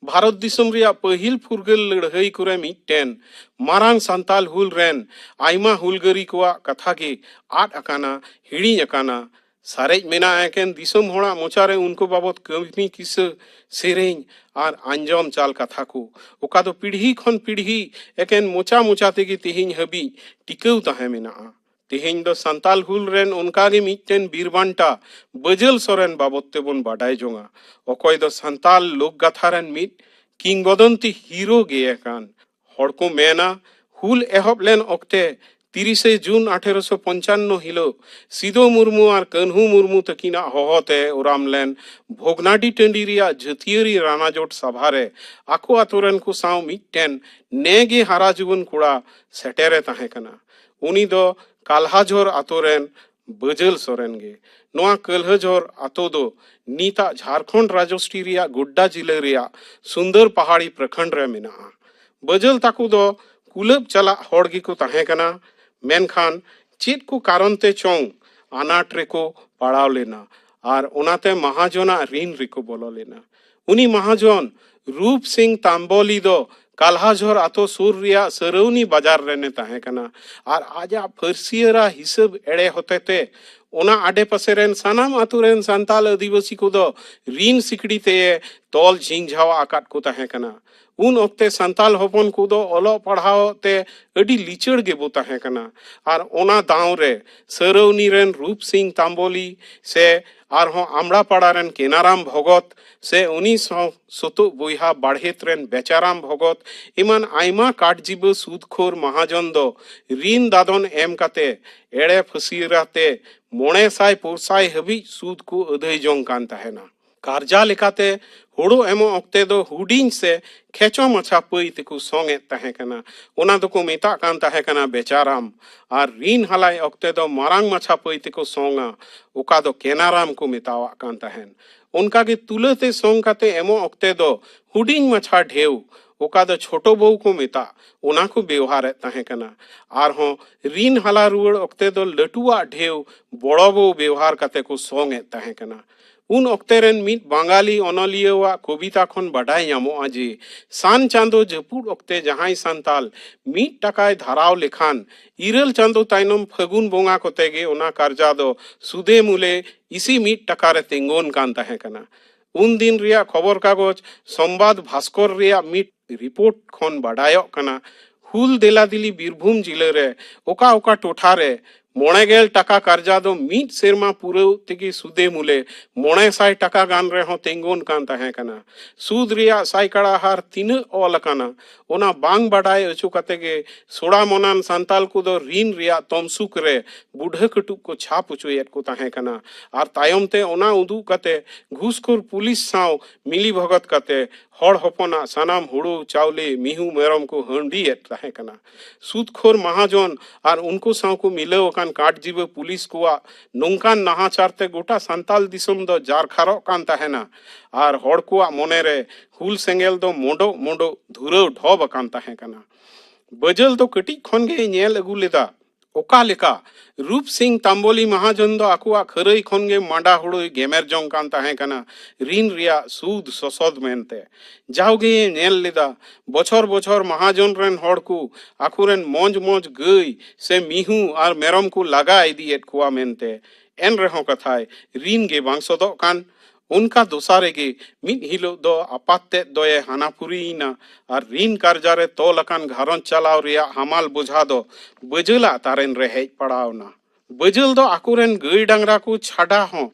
ᱵᱷᱟᱨᱚᱛ ᱫᱤᱥᱚᱢ ᱨᱮᱭᱟᱜ ᱯᱟᱹᱦᱤᱞ ᱯᱷᱩᱨᱜᱟᱹᱞ ᱞᱟᱹᱲᱦᱟᱹᱭ ᱠᱚᱨᱮ ᱢᱤᱫᱴᱮᱱ ᱢᱟᱨᱟᱝ ᱥᱟᱱᱛᱟᱞ ᱦᱩᱞ ᱨᱮᱱ ᱟᱭᱢᱟ ᱦᱩᱞᱜᱟᱹᱨᱤ ᱠᱚᱣᱟᱜ ᱠᱟᱛᱷᱟ ᱜᱮ ᱟᱫ ᱟᱠᱟᱱᱟ, ᱦᱤᱲᱤᱧ ᱟᱠᱟᱱᱟ᱾ ᱥᱟᱨᱮᱡ ᱢᱮᱱᱟᱜᱼᱟ ᱮᱠᱮᱱ ᱫᱤᱥᱚᱢ ᱦᱚᱲᱟᱜ ᱢᱚᱪᱟ ᱨᱮ ᱩᱱᱠᱩ ᱵᱟᱵᱚᱛ ᱠᱟᱹᱦᱱᱤ, ᱠᱤᱥᱟᱹ, ᱥᱮᱨᱮᱧ ᱟᱨ ᱟᱸᱡᱚᱢ ᱪᱟᱞ ᱠᱟᱛᱷᱟ ᱠᱚ, ᱚᱠᱟ ᱫᱚ ᱯᱤᱲᱦᱤ ᱠᱷᱚᱱ ᱯᱤᱲᱦᱤ ᱮᱠᱮᱱ ᱢᱚᱪᱟ ᱢᱚᱪᱟ ᱛᱮᱜᱮ ᱛᱮᱦᱮᱧ ᱦᱟᱹᱵᱤᱡ ᱴᱤᱠᱟᱹᱣ ᱛᱟᱦᱮᱸ ᱢᱮᱱᱟᱜᱼᱟ᱾ ᱛᱮᱦᱮᱧ ᱫᱚ ᱥᱟᱱᱛᱟᱞ ᱦᱩᱞ ᱨᱮᱱ ᱚᱱᱠᱟᱜᱮ ᱢᱤᱫᱴᱮᱱ ᱵᱤᱨ ᱵᱟᱱᱴᱟ ᱵᱟᱹᱡᱟᱹᱞ ᱥᱚᱨᱮᱱ ᱵᱟᱵᱚᱛ ᱛᱮᱵᱚᱱ ᱵᱟᱰᱟᱭ ᱡᱚᱝᱟ, ᱚᱠᱚᱭ ᱫᱚ ᱥᱟᱱᱛᱟᱞ ᱞᱳᱠ ᱜᱟᱛᱷᱟ ᱨᱮᱱ ᱢᱤᱫ ᱠᱤᱝᱵᱚᱫᱚᱱᱛᱤ ᱦᱤᱨᱳ ᱜᱮ ᱠᱟᱱ᱾ ᱦᱚᱲ ᱠᱚ ᱢᱮᱱᱟ, ᱦᱩᱞ ᱮᱦᱚᱵ ᱞᱮᱱ ᱚᱠᱛᱮ ᱛᱤᱨᱤᱥᱮ ᱡᱩᱱ ᱟᱴᱷᱮᱨᱚᱥᱚ ᱯᱚᱧᱪᱟᱱᱱᱚ ᱦᱤᱞᱳᱜ ᱥᱤᱫᱚ ᱢᱩᱨᱢᱩ ᱟᱨ ᱠᱟᱹᱱᱦᱩ ᱢᱩᱨᱢᱩ ᱛᱟᱹᱠᱤᱱᱟᱜ ᱦᱚᱦᱚᱛᱮ ᱚᱨᱟᱢ ᱞᱮᱱ ᱵᱷᱚᱜᱽᱱᱟᱰᱤ ᱴᱟᱺᱰᱤ ᱨᱮᱭᱟᱜ ᱡᱟᱹᱛᱤᱭᱟᱹᱨᱤ ᱨᱟᱱᱟᱡᱳᱴ ᱥᱟᱵᱷᱟ ᱨᱮ ᱟᱠᱚ ᱟᱛᱳ ᱨᱮᱱ ᱠᱚ ᱥᱟᱶ ᱢᱤᱫᱴᱮᱱ ᱱᱮ ᱜᱮ ᱦᱟᱨᱟ ᱡᱩᱣᱟᱹᱱ ᱠᱚᱲᱟ ᱥᱮᱴᱮᱨᱮ ᱛᱟᱦᱮᱸ ᱠᱟᱱᱟ᱾ ᱩᱱᱤ ᱫᱚ ᱠᱟᱞᱦᱟᱡᱷᱚᱨ ᱟᱛᱳ ᱨᱮᱱ ᱵᱟᱹᱡᱟᱹᱞ ᱥᱚᱨᱮᱱ ᱜᱮ᱾ ᱱᱚᱣᱟ ᱠᱟᱞᱦᱟᱡᱷᱚᱨ ᱟᱛᱳ ᱫᱚ ᱱᱤᱛᱟᱜ ᱡᱷᱟᱲᱠᱷᱚᱸᱰ ᱨᱟᱡᱚᱥᱴᱨᱤ ᱨᱮᱭᱟᱜ ᱜᱳᱰᱰᱟ ᱡᱤᱞᱟᱹ ᱨᱮᱭᱟᱜ ᱥᱩᱱᱫᱚᱨ ᱯᱟᱦᱟᱲᱤ ᱯᱨᱚᱠᱷᱚᱸᱰ ᱨᱮ ᱢᱮᱱᱟᱜᱼᱟ᱾ ᱵᱟᱹᱡᱟᱹᱞ ᱛᱟᱠᱚ ᱫᱚ ᱠᱩᱞᱟᱹᱵ ᱪᱟᱞᱟᱜ ᱦᱚᱲ ᱜᱮᱠᱚ ᱛᱟᱦᱮᱸ ᱠᱟᱱᱟ, ᱢᱮᱱᱠᱷᱟᱱ ᱪᱮᱫ ᱠᱚ ᱠᱟᱨᱚᱱ ᱛᱮ ᱪᱚᱝ ᱟᱱᱟᱴ ᱨᱮᱠᱚ ᱯᱟᱲᱟᱣ ᱞᱮᱱᱟ ᱟᱨ ᱚᱱᱟᱛᱮ ᱢᱟᱦᱟᱡᱚᱱᱟᱜ ᱨᱤᱱ ᱨᱮᱠᱚ ᱵᱚᱞᱚ ᱞᱮᱱᱟ᱾ ᱩᱱᱤ ᱢᱟᱦᱟᱡᱚᱱ ᱨᱩᱯ ᱥᱤᱝ ᱛᱟᱢᱵᱚᱞᱤ ᱫᱚ ᱠᱟᱞᱦᱟᱡᱷᱚᱨ ᱟᱛᱳ ᱥᱩᱨ ᱨᱮᱭᱟᱜ ᱥᱟᱹᱨᱟᱹᱣᱱᱤ ᱵᱟᱡᱟᱨ ᱨᱮᱱᱮ ᱛᱟᱦᱮᱸ ᱠᱟᱱᱟ ᱟᱨ ᱟᱡᱟᱜ ᱯᱷᱟᱹᱨᱥᱤᱭᱟᱹᱨᱟ ᱦᱤᱥᱟᱹᱵ ᱮᱲᱮ ᱦᱚᱛᱮᱛᱮ ᱚᱱᱟ ᱟᱰᱮᱯᱟᱥᱮ ᱨᱮᱱ ᱥᱟᱱᱟᱢ ᱟᱛᱳ ᱨᱮᱱ ᱥᱟᱱᱛᱟᱞ ᱟᱹᱫᱤᱵᱟᱹᱥᱤ ᱠᱚᱫᱚ ᱨᱤᱱ ᱥᱤᱠᱲᱤ ᱛᱮᱭᱮ ᱛᱚᱞ ᱡᱷᱤᱝᱡᱷᱟᱣ ᱟᱠᱟᱫ ᱠᱚ ᱛᱟᱦᱮᱸ ᱠᱟᱱᱟ᱾ ᱩᱱ ᱚᱠᱛᱮ ᱥᱟᱱᱛᱟᱞ ᱦᱚᱯᱚᱱ ᱠᱚᱫᱚ ᱚᱞᱚᱜ ᱯᱟᱲᱦᱟᱣ ᱛᱮ ᱟᱹᱰᱤ ᱞᱤᱪᱟᱹᱲ ᱜᱮᱵᱚ ᱛᱟᱦᱮᱸ ᱠᱟᱱᱟ᱾ ᱟᱨ ᱚᱱᱟ ᱫᱟᱣ ᱨᱮ ᱥᱟᱹᱨᱟᱹᱣᱱᱤ ᱨᱮᱱ ᱨᱩᱯ ᱥᱤᱝ ᱛᱟᱢᱵᱚᱞᱤ ᱥᱮ ᱟᱨᱦᱚᱸ ᱟᱢᱲᱟᱯᱟᱲᱟ ᱨᱮᱱ ᱠᱮᱱᱟᱨᱟᱢ ᱵᱷᱚᱜᱚᱛ ᱥᱮ ᱩᱱᱤ ᱥᱟᱶ ᱥᱩᱛᱩᱜ ᱵᱚᱭᱦᱟ ᱵᱟᱲᱦᱮᱛ ᱨᱮᱱ ᱵᱮᱪᱟᱨᱟᱢ ᱵᱷᱚᱜᱚᱛ ᱮᱢᱟᱱ ᱟᱭᱢᱟ ᱠᱟᱴᱡᱤᱵᱟᱹ ᱥᱩᱫᱽᱠᱷᱳᱨ ᱢᱟᱦᱟᱡᱚᱱ ᱫᱚ ᱨᱤᱱ ᱫᱟᱫᱚᱱ ᱮᱢ ᱠᱟᱛᱮ ᱮᱲᱮ ᱯᱷᱟᱹᱥᱤᱭᱟᱹᱨᱟᱛᱮ ᱢᱚᱬᱮ ᱥᱟᱭ ᱯᱩᱨᱥᱟᱭ ᱦᱟᱹᱵᱤᱡ ᱥᱩᱫᱽ ᱠᱚ ᱟᱹᱫᱟᱹᱭ ᱡᱚᱝ ᱠᱟᱱ ᱛᱟᱦᱮᱱᱟ᱾ ᱠᱟᱨᱡᱟ ᱞᱮᱠᱟᱛᱮ ᱦᱳᱲᱳ ᱮᱢᱚᱜ ᱚᱠᱛᱮ ᱫᱚ ᱦᱩᱰᱤᱧ ᱥᱮ ᱠᱷᱮᱪᱚ ᱢᱟᱪᱷᱟ ᱯᱟᱹᱭ ᱛᱮᱠᱚ ᱥᱚᱝ ᱮᱫ ᱛᱟᱦᱮᱸ ᱠᱟᱱᱟ᱾ ᱚᱱᱟ ᱫᱚᱠᱚ ᱢᱮᱛᱟᱜ ᱠᱟᱱ ᱛᱟᱦᱮᱸ ᱠᱟᱱᱟ ᱵᱮᱪᱟᱨᱟᱢ᱾ ᱟᱨ ᱨᱤᱱ ᱦᱟᱞᱟᱭ ᱚᱠᱛᱮ ᱫᱚ ᱢᱟᱨᱟᱝ ᱢᱟᱪᱷᱟ ᱯᱟᱹᱭ ᱛᱮᱠᱚ ᱥᱚᱝᱟ, ᱚᱠᱟ ᱫᱚ ᱠᱮᱱᱟᱨᱟᱢ ᱠᱚ ᱢᱮᱛᱟᱣᱟᱜ ᱠᱟᱱ ᱛᱟᱦᱮᱸᱱ᱾ ᱚᱱᱠᱟᱜᱮ ᱛᱩᱞᱟᱹ ᱛᱮ ᱥᱚᱝ ᱠᱟᱛᱮ ᱮᱢᱚᱜ ᱚᱠᱛᱮ ᱫᱚ ᱦᱩᱰᱤᱧ ᱢᱟᱪᱷᱟ ᱰᱷᱮᱣ, ᱚᱠᱟ ᱫᱚ ᱪᱷᱳᱴᱳ ᱵᱚᱣ ᱠᱚ ᱢᱮᱛᱟᱜ, ᱚᱱᱟ ᱠᱚ ᱵᱮᱣᱦᱟᱨᱮᱫ ᱛᱟᱦᱮᱸ ᱠᱟᱱᱟ᱾ ᱟᱨᱦᱚᱸ ᱨᱤᱱ ᱦᱟᱞᱟ ᱨᱩᱣᱟᱹᱲ ᱚᱠᱛᱮ ᱫᱚ ᱞᱟᱹᱴᱩᱣᱟᱜ ᱰᱷᱮᱣ, ᱵᱚᱲᱚ ᱵᱚᱣ ᱵᱮᱣᱦᱟᱨ ᱠᱟᱛᱮ ᱠᱚ ᱥᱚᱝ ᱮᱫ ᱛᱟᱦᱮᱸ ᱠᱟᱱᱟ᱾ ᱩᱱ ᱚᱠᱛᱮ ᱨᱮᱱ ᱢᱤᱫ ᱵᱟᱝᱜᱟᱞᱤ ᱚᱱᱚᱞᱤᱭᱟᱹᱣᱟᱜ ᱠᱚᱵᱤᱛᱟ ᱠᱷᱚᱱ ᱵᱟᱰᱟᱭ ᱧᱟᱢᱚᱜᱼᱟ ᱡᱮ, ᱥᱟᱱ ᱪᱟᱸᱫᱚ ᱡᱟᱹᱯᱩᱫ ᱚᱠᱛᱮ ᱡᱟᱦᱟᱸᱭ ᱥᱟᱱᱛᱟᱞ ᱢᱤᱫ ᱴᱟᱠᱟᱭ ᱫᱷᱟᱨᱟᱣ ᱞᱮᱠᱷᱟᱱ, ᱤᱨᱟᱹᱞ ᱪᱟᱸᱫᱚ ᱛᱟᱭᱱᱚᱢ ᱯᱷᱟᱹᱜᱩᱱ ᱵᱚᱸᱜᱟ ᱠᱚᱛᱮ ᱜᱮ ᱚᱱᱟ ᱠᱟᱨᱡᱟ ᱫᱚ ᱥᱩᱫᱮ ᱢᱩᱞᱮ ᱤᱥᱤ ᱢᱤᱫ ᱴᱟᱠᱟ ᱨᱮ ᱛᱤᱸᱜᱩᱱ ᱠᱟᱱ ᱛᱟᱦᱮᱸ ᱠᱟᱱᱟ᱾ ᱩᱱ ᱫᱤᱱ ᱨᱮᱭᱟᱜ ᱠᱷᱚᱵᱚᱨ ᱠᱟᱜᱚᱡᱽ ᱥᱚᱢᱵᱟᱫ ᱵᱷᱟᱥᱠᱚᱨ ᱨᱮᱭᱟᱜ ᱢᱤᱫ ᱨᱤᱯᱳᱨᱴ ᱠᱷᱚᱱ ᱵᱟᱰᱟᱭᱚᱜ ᱠᱟᱱᱟ, ᱦᱩᱞ ᱫᱮᱞᱟᱫᱤᱞᱤ ᱵᱤᱨᱵᱷᱩᱢ ᱡᱤᱞᱟᱹ ᱨᱮ ᱚᱠᱟ ᱚᱠᱟ ᱴᱚᱴᱷᱟ ᱨᱮ ᱢᱚᱬᱮ ᱜᱮᱞ ᱴᱟᱠᱟ ᱠᱟᱨᱡᱟ ᱫᱚ ᱢᱤᱫ ᱥᱮᱨᱢᱟ ᱯᱩᱨᱟᱹᱣ ᱛᱮᱜᱮ ᱥᱩᱫᱮ ᱢᱩᱞᱮ ᱢᱚᱬᱮ ᱥᱟᱭ ᱴᱟᱠᱟ ᱜᱟᱱ ᱨᱮᱦᱚᱸ ᱛᱤᱸᱜᱩᱱ ᱠᱟᱱ ᱛᱟᱦᱮᱸ ᱠᱟᱱᱟ᱾ ᱥᱩᱫ ᱨᱮᱭᱟᱜ ᱥᱟᱭᱠᱟᱲᱟ ᱦᱟᱨ ᱛᱤᱱᱟᱹᱜ ᱚᱞ ᱟᱠᱟᱱᱟ, ᱚᱱᱟ ᱵᱟᱝ ᱵᱟᱰᱟᱭ ᱚᱪᱚ ᱠᱟᱛᱮ ᱜᱮ ᱥᱚᱲᱟ ᱢᱚᱱᱟᱱ ᱥᱟᱱᱛᱟᱞ ᱠᱚᱫᱚ ᱨᱤᱱ ᱨᱮᱭᱟᱜ ᱛᱚᱢᱥᱩᱠ ᱨᱮ ᱵᱩᱰᱷᱟᱹ ᱠᱟᱹᱴᱩᱵ ᱠᱚ ᱪᱷᱟᱯ ᱚᱪᱚᱭᱮᱫ ᱠᱚ ᱛᱟᱦᱮᱸ ᱠᱟᱱᱟ᱾ ᱟᱨ ᱛᱟᱭᱚᱢ ᱛᱮ ᱚᱱᱟ ᱩᱫᱩᱜ ᱠᱟᱛᱮ ᱜᱷᱩᱥᱠᱷᱳᱨ ᱯᱩᱞᱤᱥ ᱥᱟᱶ ᱢᱤᱞᱤ ᱵᱷᱚᱜᱚᱛ ᱠᱟᱛᱮ ᱦᱚᱲ ᱦᱚᱯᱚᱱᱟᱜ ᱥᱟᱱᱟᱢ ᱦᱩᱲᱩ, ᱪᱟᱣᱞᱮ, ᱢᱤᱦᱩ, ᱢᱮᱨᱚᱢ ᱠᱚ ᱦᱟᱺᱰᱤᱭᱮᱫ ᱛᱟᱦᱮᱸ ᱠᱟᱱᱟ᱾ ᱥᱩᱫᱽᱠᱷᱳᱨ ᱢᱟᱦᱟᱡᱚᱱ ᱟᱨ ᱩᱱᱠᱩ ᱥᱟᱶ ᱠᱚ ᱢᱤᱞᱟᱹᱣ ᱟᱠᱟᱱ ᱠᱟᱴᱡᱤᱵᱟᱹ ᱯᱩᱞᱤᱥ ᱠᱚᱣᱟᱜ ᱱᱚᱝᱠᱟᱱ ᱱᱟᱦᱟᱪᱟᱨ ᱛᱮ ᱜᱚᱴᱟ ᱥᱟᱱᱛᱟᱞ ᱫᱤᱥᱚᱢ ᱫᱚ ᱡᱟᱨᱠᱷᱟᱨᱚᱜ ᱠᱟᱱ ᱛᱟᱦᱮᱱᱟ᱾ ᱟᱨ ᱦᱚᱲ ᱠᱚᱣᱟᱜ ᱢᱚᱱᱮ ᱨᱮ ᱦᱩᱞ ᱥᱮᱸᱜᱮᱞ ᱫᱚ ᱢᱚᱰᱚᱜ ᱢᱚᱰᱚᱜ ᱫᱷᱩᱨᱟᱹᱣ ᱰᱷᱚᱵ ᱟᱠᱟᱱ ᱛᱟᱦᱮᱸ ᱠᱟᱱᱟ᱾ ᱵᱟᱹᱡᱟᱹᱞ ᱫᱚ ᱠᱟᱹᱴᱤᱡ ᱠᱷᱚᱱ ᱜᱮᱭ ᱧᱮᱞ ᱟᱹᱜᱩ ᱞᱮᱫᱟ ᱚᱠᱟ ᱞᱮᱠᱟ ᱨᱩᱯ ᱥᱤᱝ ᱛᱟᱢᱵᱚᱞᱤ ᱢᱟᱦᱟᱡᱚᱱ ᱫᱚ ᱟᱠᱚᱣᱟᱜ ᱠᱷᱟᱹᱨᱟᱹᱭ ᱠᱷᱚᱱ ᱜᱮ ᱢᱟᱸᱰᱟ ᱦᱩᱲᱩᱭ ᱜᱮᱢᱮᱨ ᱡᱚᱝ ᱠᱟᱱ ᱛᱟᱦᱮᱸ ᱠᱟᱱᱟ, ᱨᱤᱱ ᱨᱮᱭᱟᱜ ᱥᱩᱫ ᱥᱚᱥᱚᱫ ᱢᱮᱱᱛᱮ᱾ ᱡᱟᱣᱜᱮ ᱧᱮᱞ ᱞᱮᱫᱟ, ᱵᱚᱪᱷᱚᱨ ᱵᱚᱪᱷᱚᱨ ᱢᱟᱦᱟᱡᱚᱱ ᱨᱮᱱ ᱦᱚᱲ ᱠᱚ ᱟᱠᱚᱨᱮᱱ ᱢᱚᱸᱡᱽ ᱢᱚᱸᱡᱽ ᱜᱟᱹᱭ ᱥᱮ ᱢᱤᱦᱩ ᱟᱨ ᱢᱮᱨᱚᱢ ᱠᱚ ᱞᱟᱜᱟ ᱤᱫᱤᱭᱮᱫ ᱠᱚᱣᱟ ᱢᱮᱱᱛᱮ᱾ ᱮᱱ ᱨᱮᱦᱚᱸ ᱠᱟᱛᱷᱟᱭ ᱨᱤᱱ ᱜᱮ ᱵᱟᱝ ᱥᱚᱫᱚᱜ ᱠᱟᱱ᱾ ᱚᱱᱠᱟ ᱫᱚᱥᱟ ᱨᱮᱜᱮ ᱢᱤᱫ ᱦᱤᱞᱳᱜ ᱫᱚ ᱟᱯᱟᱛ ᱛᱮᱫ ᱫᱚᱭᱮ ᱦᱟᱱᱟᱯᱩᱨᱤᱭᱮᱱᱟ ᱟᱨ ᱨᱤᱱ ᱠᱟᱨᱡᱟ ᱨᱮ ᱛᱚᱞ ᱟᱠᱟᱱ ᱜᱷᱟᱨᱚᱸᱡᱽ ᱪᱟᱞᱟᱣ ᱨᱮᱭᱟᱜ ᱦᱟᱢᱟᱞ ᱵᱚᱡᱷᱟ ᱫᱚ ᱵᱟᱹᱡᱟᱹᱞᱟᱜ ᱛᱟᱨᱮᱱ ᱨᱮ ᱦᱮᱡ ᱯᱟᱲᱟᱣᱱᱟ᱾ ᱵᱟᱹᱡᱟᱹᱞ ᱫᱚ ᱟᱠᱚᱨᱮᱱ ᱜᱟᱹᱭ ᱰᱟᱝᱨᱟ ᱠᱚ ᱪᱷᱟᱰᱟ ᱦᱚᱸ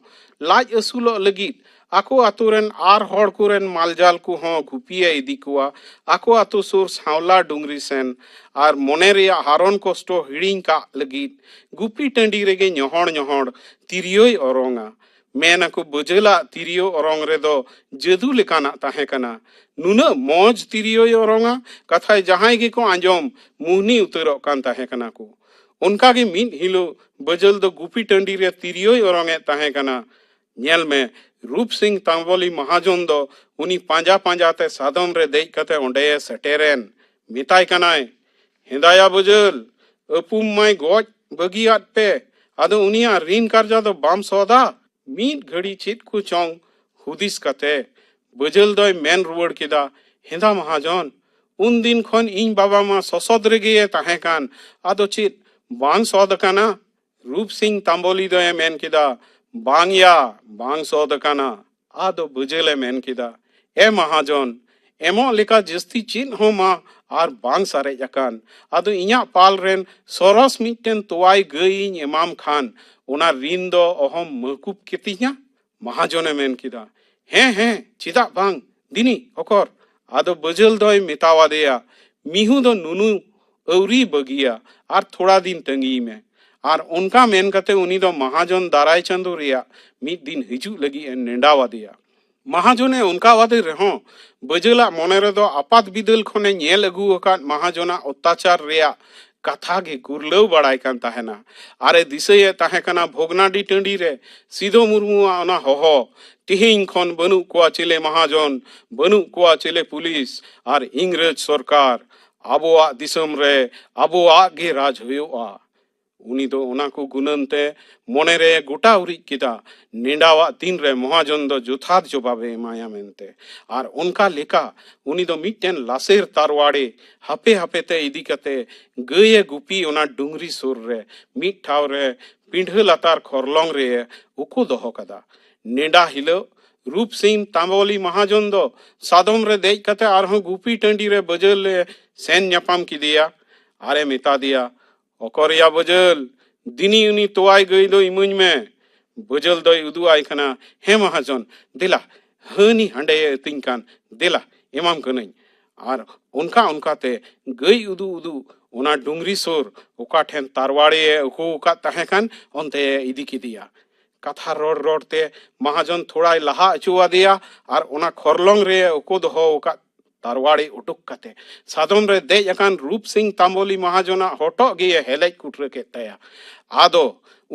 ᱞᱟᱡ ᱟᱹᱥᱩᱞᱚᱜ ᱞᱟᱹᱜᱤᱫ ᱟᱠᱚ ᱟᱛᱳ ᱨᱮᱱ ᱟᱨ ᱦᱚᱲ ᱠᱚᱨᱮᱱ ᱢᱟᱞᱡᱟᱞ ᱠᱚᱦᱚᱸ ᱜᱩᱯᱤᱭᱮ ᱤᱫᱤ ᱠᱚᱣᱟ᱾ ᱟᱠᱚ ᱟᱛᱳ ᱥᱩᱨ ᱥᱟᱶᱞᱟ ᱰᱩᱝᱨᱤ ᱥᱮᱱ ᱟᱨ ᱢᱚᱱᱮ ᱨᱮᱭᱟᱜ ᱦᱟᱨᱚᱱ ᱠᱚᱥᱴᱚ ᱦᱤᱲᱤᱧ ᱠᱟᱜ ᱞᱟᱹᱜᱤᱫ ᱜᱩᱯᱤ ᱴᱟᱺᱰᱤ ᱨᱮᱜᱮ ᱧᱚᱦᱚᱲ ᱧᱚᱦᱚᱲ ᱛᱤᱨᱭᱳᱭ ᱚᱨᱚᱝᱟ᱾ ᱢᱮᱱ ᱟᱠᱚ, ᱵᱟᱹᱡᱟᱹᱞᱟᱜ ᱛᱤᱨᱭᱳ ᱚᱨᱚᱝ ᱨᱮᱫᱚ ᱡᱟᱹᱫᱩ ᱞᱮᱠᱟᱱᱟᱜ ᱛᱟᱦᱮᱸ ᱠᱟᱱᱟ᱾ ᱱᱩᱱᱟᱹᱜ ᱢᱚᱡᱽ ᱛᱤᱨᱭᱳᱭ ᱚᱨᱚᱝᱟ, ᱠᱟᱛᱷᱟᱭ ᱡᱟᱦᱟᱸᱭ ᱜᱮᱠᱚ ᱟᱸᱡᱚᱢ, ᱢᱩᱦᱱᱤ ᱩᱛᱟᱹᱨᱚᱜ ᱠᱟᱱ ᱛᱟᱦᱮᱸ ᱠᱟᱱᱟ ᱠᱚ᱾ ᱚᱱᱠᱟᱜᱮ ᱢᱤᱫ ᱦᱤᱞᱳᱜ ᱵᱟᱹᱡᱟᱹᱞ ᱫᱚ ᱜᱩᱯᱤ ᱴᱟᱺᱰᱤ ᱨᱮ ᱛᱤᱨᱭᱳᱭ ᱚᱨᱚᱝ ᱮᱫ ᱛᱟᱦᱮᱸ ᱠᱟᱱᱟ᱾ ᱧᱮᱞ ᱢᱮ, ᱨᱩᱯ ᱥᱤᱝ ᱛᱟᱢᱵᱚᱞᱤ ᱢᱟᱦᱟᱡᱚᱱ ᱫᱚ ᱩᱱᱤ ᱯᱟᱸᱡᱟ ᱯᱟᱸᱡᱟ ᱛᱮ ᱥᱟᱫᱚᱢ ᱨᱮ ᱫᱮᱡ ᱠᱟᱛᱮ ᱚᱸᱰᱮᱭᱮ ᱥᱮᱴᱮᱨᱮᱱ᱾ ᱢᱮᱛᱟᱭ ᱠᱟᱱᱟᱭ, "ᱦᱮᱸᱫᱟᱭᱟ ᱵᱟᱹᱡᱟᱹᱞ, ᱟᱹᱯᱩᱢ ᱢᱟᱭ ᱜᱚᱡ ᱵᱟᱹᱜᱤᱭᱟᱫ ᱯᱮ, ᱟᱫᱚ ᱩᱱᱤᱭᱟᱜ ᱨᱤᱱ ᱠᱟᱨᱡᱟ ᱫᱚ ᱵᱟᱢ ᱥᱚᱫᱟ?" ᱢᱤᱫ ᱜᱷᱟᱹᱲᱤ ᱪᱮᱫ ᱠᱚ ᱪᱚᱝ ᱦᱩᱫᱤᱥ ᱠᱟᱛᱮ ᱵᱟᱹᱡᱟᱹᱞ ᱫᱚᱭ ᱢᱮᱱ ᱨᱩᱣᱟᱹᱲ ᱠᱮᱫᱟ, "ᱦᱮᱸᱫᱟ ᱢᱟᱦᱟᱡᱚᱱ, ᱩᱱᱫᱤᱱ ᱠᱷᱚᱱ ᱤᱧ ᱵᱟᱵᱟ ᱢᱟ ᱥᱚᱥᱚᱫ ᱨᱮᱜᱮᱭᱮ ᱛᱟᱦᱮᱸ ᱠᱟᱱ, ᱟᱫᱚ ᱪᱮᱫ ᱵᱟᱝ ᱥᱚᱫ ᱟᱠᱟᱱᱟ?" ᱨᱩᱯ ᱥᱤᱝ ᱛᱟᱢᱵᱚᱞᱤ ᱫᱚᱭ ᱢᱮᱱ ᱠᱮᱫᱟ, "ᱵᱟᱝ ᱭᱟ, ᱵᱟᱝ ᱥᱚᱫ ᱟᱠᱟᱱᱟ᱾" ᱟᱫᱚ ᱵᱟᱹᱡᱟᱹᱞᱮ ᱢᱮᱱ ᱠᱮᱫᱟ, "ᱮ ᱢᱟᱦᱟᱡᱚᱱ, ᱮᱢᱚᱜ ᱞᱮᱠᱟ ᱡᱟᱹᱥᱛᱤ ᱪᱮᱫ ᱦᱚᱸ ᱢᱟ ᱟᱨ ᱵᱟᱝ ᱥᱟᱨᱮᱡ ᱟᱠᱟᱱ᱾ ᱟᱫᱚ ᱤᱧᱟᱜ ᱯᱟᱞ ᱨᱮᱱ ᱥᱚᱨᱚᱥ ᱢᱤᱫᱴᱮᱱ ᱛᱚᱣᱟᱭ ᱜᱟᱹᱭ ᱤᱧ ᱮᱢᱟᱢ ᱠᱷᱟᱱ ᱚᱱᱟ ᱨᱤᱱ ᱫᱚ ᱚᱦᱚᱢ ᱢᱟᱹᱠᱩᱵ ᱠᱮᱛᱤᱧᱟ?" ᱢᱟᱦᱟᱡᱚᱱᱮ ᱢᱮᱱ ᱠᱮᱫᱟ, "ᱦᱮᱸ, ᱦᱮᱸ, ᱪᱮᱫᱟᱜ ᱵᱟᱝ? ᱫᱤᱱᱤ, ᱚᱠᱚᱨ?" ᱟᱫᱚ ᱵᱟᱹᱡᱟᱹᱞ ᱫᱚᱭ ᱢᱮᱛᱟᱣᱟᱫᱮᱭᱟ, "ᱢᱤᱦᱩ ᱫᱚ ᱱᱩᱱᱩ ᱟᱹᱣᱨᱤ ᱵᱟᱹᱜᱤᱭᱟ, ᱟᱨ ᱛᱷᱚᱲᱟ ᱫᱤᱱ ᱛᱟᱺᱜᱤᱭ ᱢᱮ᱾" ᱟᱨ ᱚᱱᱠᱟ ᱢᱮᱱ ᱠᱟᱛᱮ ᱩᱱᱤ ᱫᱚ ᱢᱟᱦᱟᱡᱚᱱ ᱫᱟᱨᱟᱭ ᱪᱟᱸᱫᱳ ᱨᱮᱭᱟᱜ ᱢᱤᱫ ᱫᱤᱱ ᱦᱤᱡᱩᱜ ᱞᱟᱹᱜᱤᱫ ᱮ ᱱᱮᱰᱟᱣᱟᱫᱮᱭᱟ᱾ ᱢᱟᱦᱟᱡᱚᱱᱮ ᱚᱱᱠᱟᱣᱟᱫᱮ ᱨᱮᱦᱚᱸ, ᱵᱟᱹᱡᱟᱹᱞᱟᱜ ᱢᱚᱱᱮ ᱨᱮᱫᱚ ᱟᱯᱟᱛ ᱵᱤᱫᱟᱹᱞ ᱠᱷᱚᱱᱮ ᱧᱮᱞ ᱟᱹᱜᱩ ᱟᱠᱟᱫ ᱢᱟᱦᱟᱡᱚᱱᱟᱜ ᱚᱛᱛᱟᱪᱟᱨ ᱨᱮᱭᱟᱜ ᱠᱟᱛᱷᱟ ᱜᱮ ᱜᱩᱨᱞᱟᱹᱣ ᱵᱟᱲᱟᱭ ᱠᱟᱱ ᱛᱟᱦᱮᱱᱟ᱾ ᱟᱨᱮ ᱫᱤᱥᱟᱹᱭᱮᱫ ᱛᱟᱦᱮᱸ ᱠᱟᱱᱟ ᱵᱷᱚᱜᱽᱱᱟᱰᱤ ᱴᱟᱺᱰᱤ ᱨᱮ ᱥᱤᱫᱚ ᱢᱩᱨᱢᱩᱣᱟᱜ ᱚᱱᱟ ᱦᱚᱦᱚ, "ᱛᱮᱦᱮᱧ ᱠᱷᱚᱱ ᱵᱟᱹᱱᱩᱜ ᱠᱚᱣᱟ ᱪᱮᱞᱮ ᱢᱟᱦᱟᱡᱚᱱ, ᱵᱟᱹᱱᱩᱜ ᱠᱚᱣᱟ ᱪᱮᱞᱮ ᱯᱩᱞᱤᱥ ᱟᱨ ᱤᱝᱨᱮᱡᱽ ᱥᱚᱨᱠᱟᱨ, ᱟᱵᱚᱣᱟᱜ ᱫᱤᱥᱚᱢ ᱨᱮ ᱟᱵᱚᱣᱟᱜ ᱜᱮ ᱨᱟᱡᱽ ᱦᱩᱭᱩᱜᱼᱟ᱾" ᱩᱱᱤ ᱫᱚ ᱚᱱᱟ ᱠᱚ ᱜᱩᱱᱟᱹᱱ ᱛᱮ ᱢᱚᱱᱮ ᱨᱮ ᱜᱚᱴᱟ ᱩᱨᱤᱡ ᱠᱮᱫᱟ, ᱱᱮᱰᱟᱣᱟᱜ ᱫᱤᱱ ᱨᱮ ᱢᱚᱦᱟᱡᱚᱱ ᱫᱚ ᱡᱚᱛᱷᱟᱛ ᱡᱚᱵᱟᱵᱮ ᱮᱢᱟᱭᱟ ᱢᱮᱱᱛᱮ᱾ ᱟᱨ ᱚᱱᱠᱟ ᱞᱮᱠᱟ ᱩᱱᱤ ᱫᱚ ᱢᱤᱫᱴᱮᱱ ᱞᱟᱥᱮᱨ ᱛᱟᱨᱣᱟᱲᱮ ᱦᱟᱯᱮ ᱦᱟᱯᱮ ᱛᱮ ᱤᱫᱤ ᱠᱟᱛᱮ ᱜᱟᱹᱭᱮ ᱜᱩᱯᱤ ᱚᱱᱟ ᱰᱩᱝᱨᱤ ᱥᱩᱨ ᱨᱮ ᱢᱤᱫ ᱴᱷᱟᱶ ᱨᱮ ᱯᱤᱸᱰᱷᱟᱹ ᱞᱟᱛᱟᱨ ᱠᱷᱚᱨᱞᱚᱝ ᱨᱮ ᱩᱠᱩ ᱫᱚᱦᱚ ᱠᱟᱫᱟ᱾ ᱱᱮᱰᱟ ᱦᱤᱞᱳᱜ ᱨᱩᱯ ᱥᱤᱝ ᱛᱟᱢᱵᱚᱞᱤ ᱢᱟᱦᱟᱡᱚᱱ ᱫᱚ ᱥᱟᱫᱚᱢ ᱨᱮ ᱫᱮᱡ ᱠᱟᱛᱮ ᱟᱨᱦᱚᱸ ᱜᱩᱯᱤ ᱴᱟᱺᱰᱤ ᱨᱮ ᱵᱟᱹᱡᱟᱹᱞ ᱮ ᱥᱮᱱ ᱧᱟᱯᱟᱢ ᱠᱮᱫᱮᱭᱟ᱾ ᱟᱨᱮ ᱢᱮᱛᱟ ᱫᱮᱭᱟ, "ᱚᱠᱚᱨᱭᱟ ᱵᱟᱹᱡᱟᱹᱞ, ᱫᱤᱱᱤ ᱩᱱᱤ ᱛᱚᱣᱟᱭ ᱜᱟᱹᱭ ᱫᱚ ᱤᱢᱟᱹᱧ ᱢᱮ᱾" ᱵᱟᱹᱡᱟᱹᱞ ᱫᱚᱭ ᱩᱫᱩᱜ ᱟᱭ ᱠᱟᱱᱟ, "ᱦᱮᱸ ᱢᱟᱦᱟᱡᱚᱱ, ᱫᱮᱞᱟ, ᱦᱟᱹᱱᱤ ᱦᱟᱸᱰᱮᱭᱮ ᱟᱹᱛᱤᱧ ᱠᱟᱱ, ᱫᱮᱞᱟ, ᱮᱢᱟᱢ ᱠᱟᱹᱱᱟᱹᱧ᱾" ᱟᱨ ᱚᱱᱠᱟ ᱚᱱᱠᱟᱛᱮ ᱜᱟᱹᱭ ᱩᱫᱩᱜ ᱩᱫᱩᱜ ᱚᱱᱟ ᱰᱩᱝᱨᱤ ᱥᱩᱨ ᱚᱠᱟ ᱴᱷᱮᱱ ᱛᱟᱨᱣᱟᱲᱮᱭᱮ ᱩᱠᱩ ᱟᱠᱟᱫ ᱛᱟᱦᱮᱸ ᱠᱟᱱ, ᱚᱱᱛᱮᱭᱮ ᱤᱫᱤ ᱠᱮᱫᱮᱭᱟ᱾ ᱠᱟᱛᱷᱟ ᱨᱚᱲ ᱨᱚᱲ ᱛᱮ ᱢᱟᱦᱟᱡᱚᱱ ᱛᱷᱚᱲᱟᱭ ᱞᱟᱦᱟ ᱦᱚᱪᱚ ᱟᱫᱮᱭᱟ ᱟᱨ ᱚᱱᱟ ᱠᱷᱚᱨᱞᱚᱝ ᱨᱮ ᱩᱠᱩ ᱫᱚᱦᱚ ᱟᱠᱟᱫ ᱛᱟᱨᱣᱟᱲᱤ ᱩᱰᱩᱠ ᱠᱟᱛᱮ ᱥᱟᱫᱚᱢ ᱨᱮ ᱫᱮᱡ ᱟᱠᱟᱱ ᱨᱩᱯ ᱥᱤᱝ ᱛᱟᱢᱵᱚᱞᱤ ᱢᱟᱦᱟᱡᱚᱱᱟᱜ ᱦᱚᱴᱚᱜ ᱜᱮᱭ ᱦᱮᱞᱮᱡ ᱠᱩᱴᱨᱟᱹ ᱠᱮᱫ ᱛᱟᱭᱟ᱾ ᱟᱫᱚ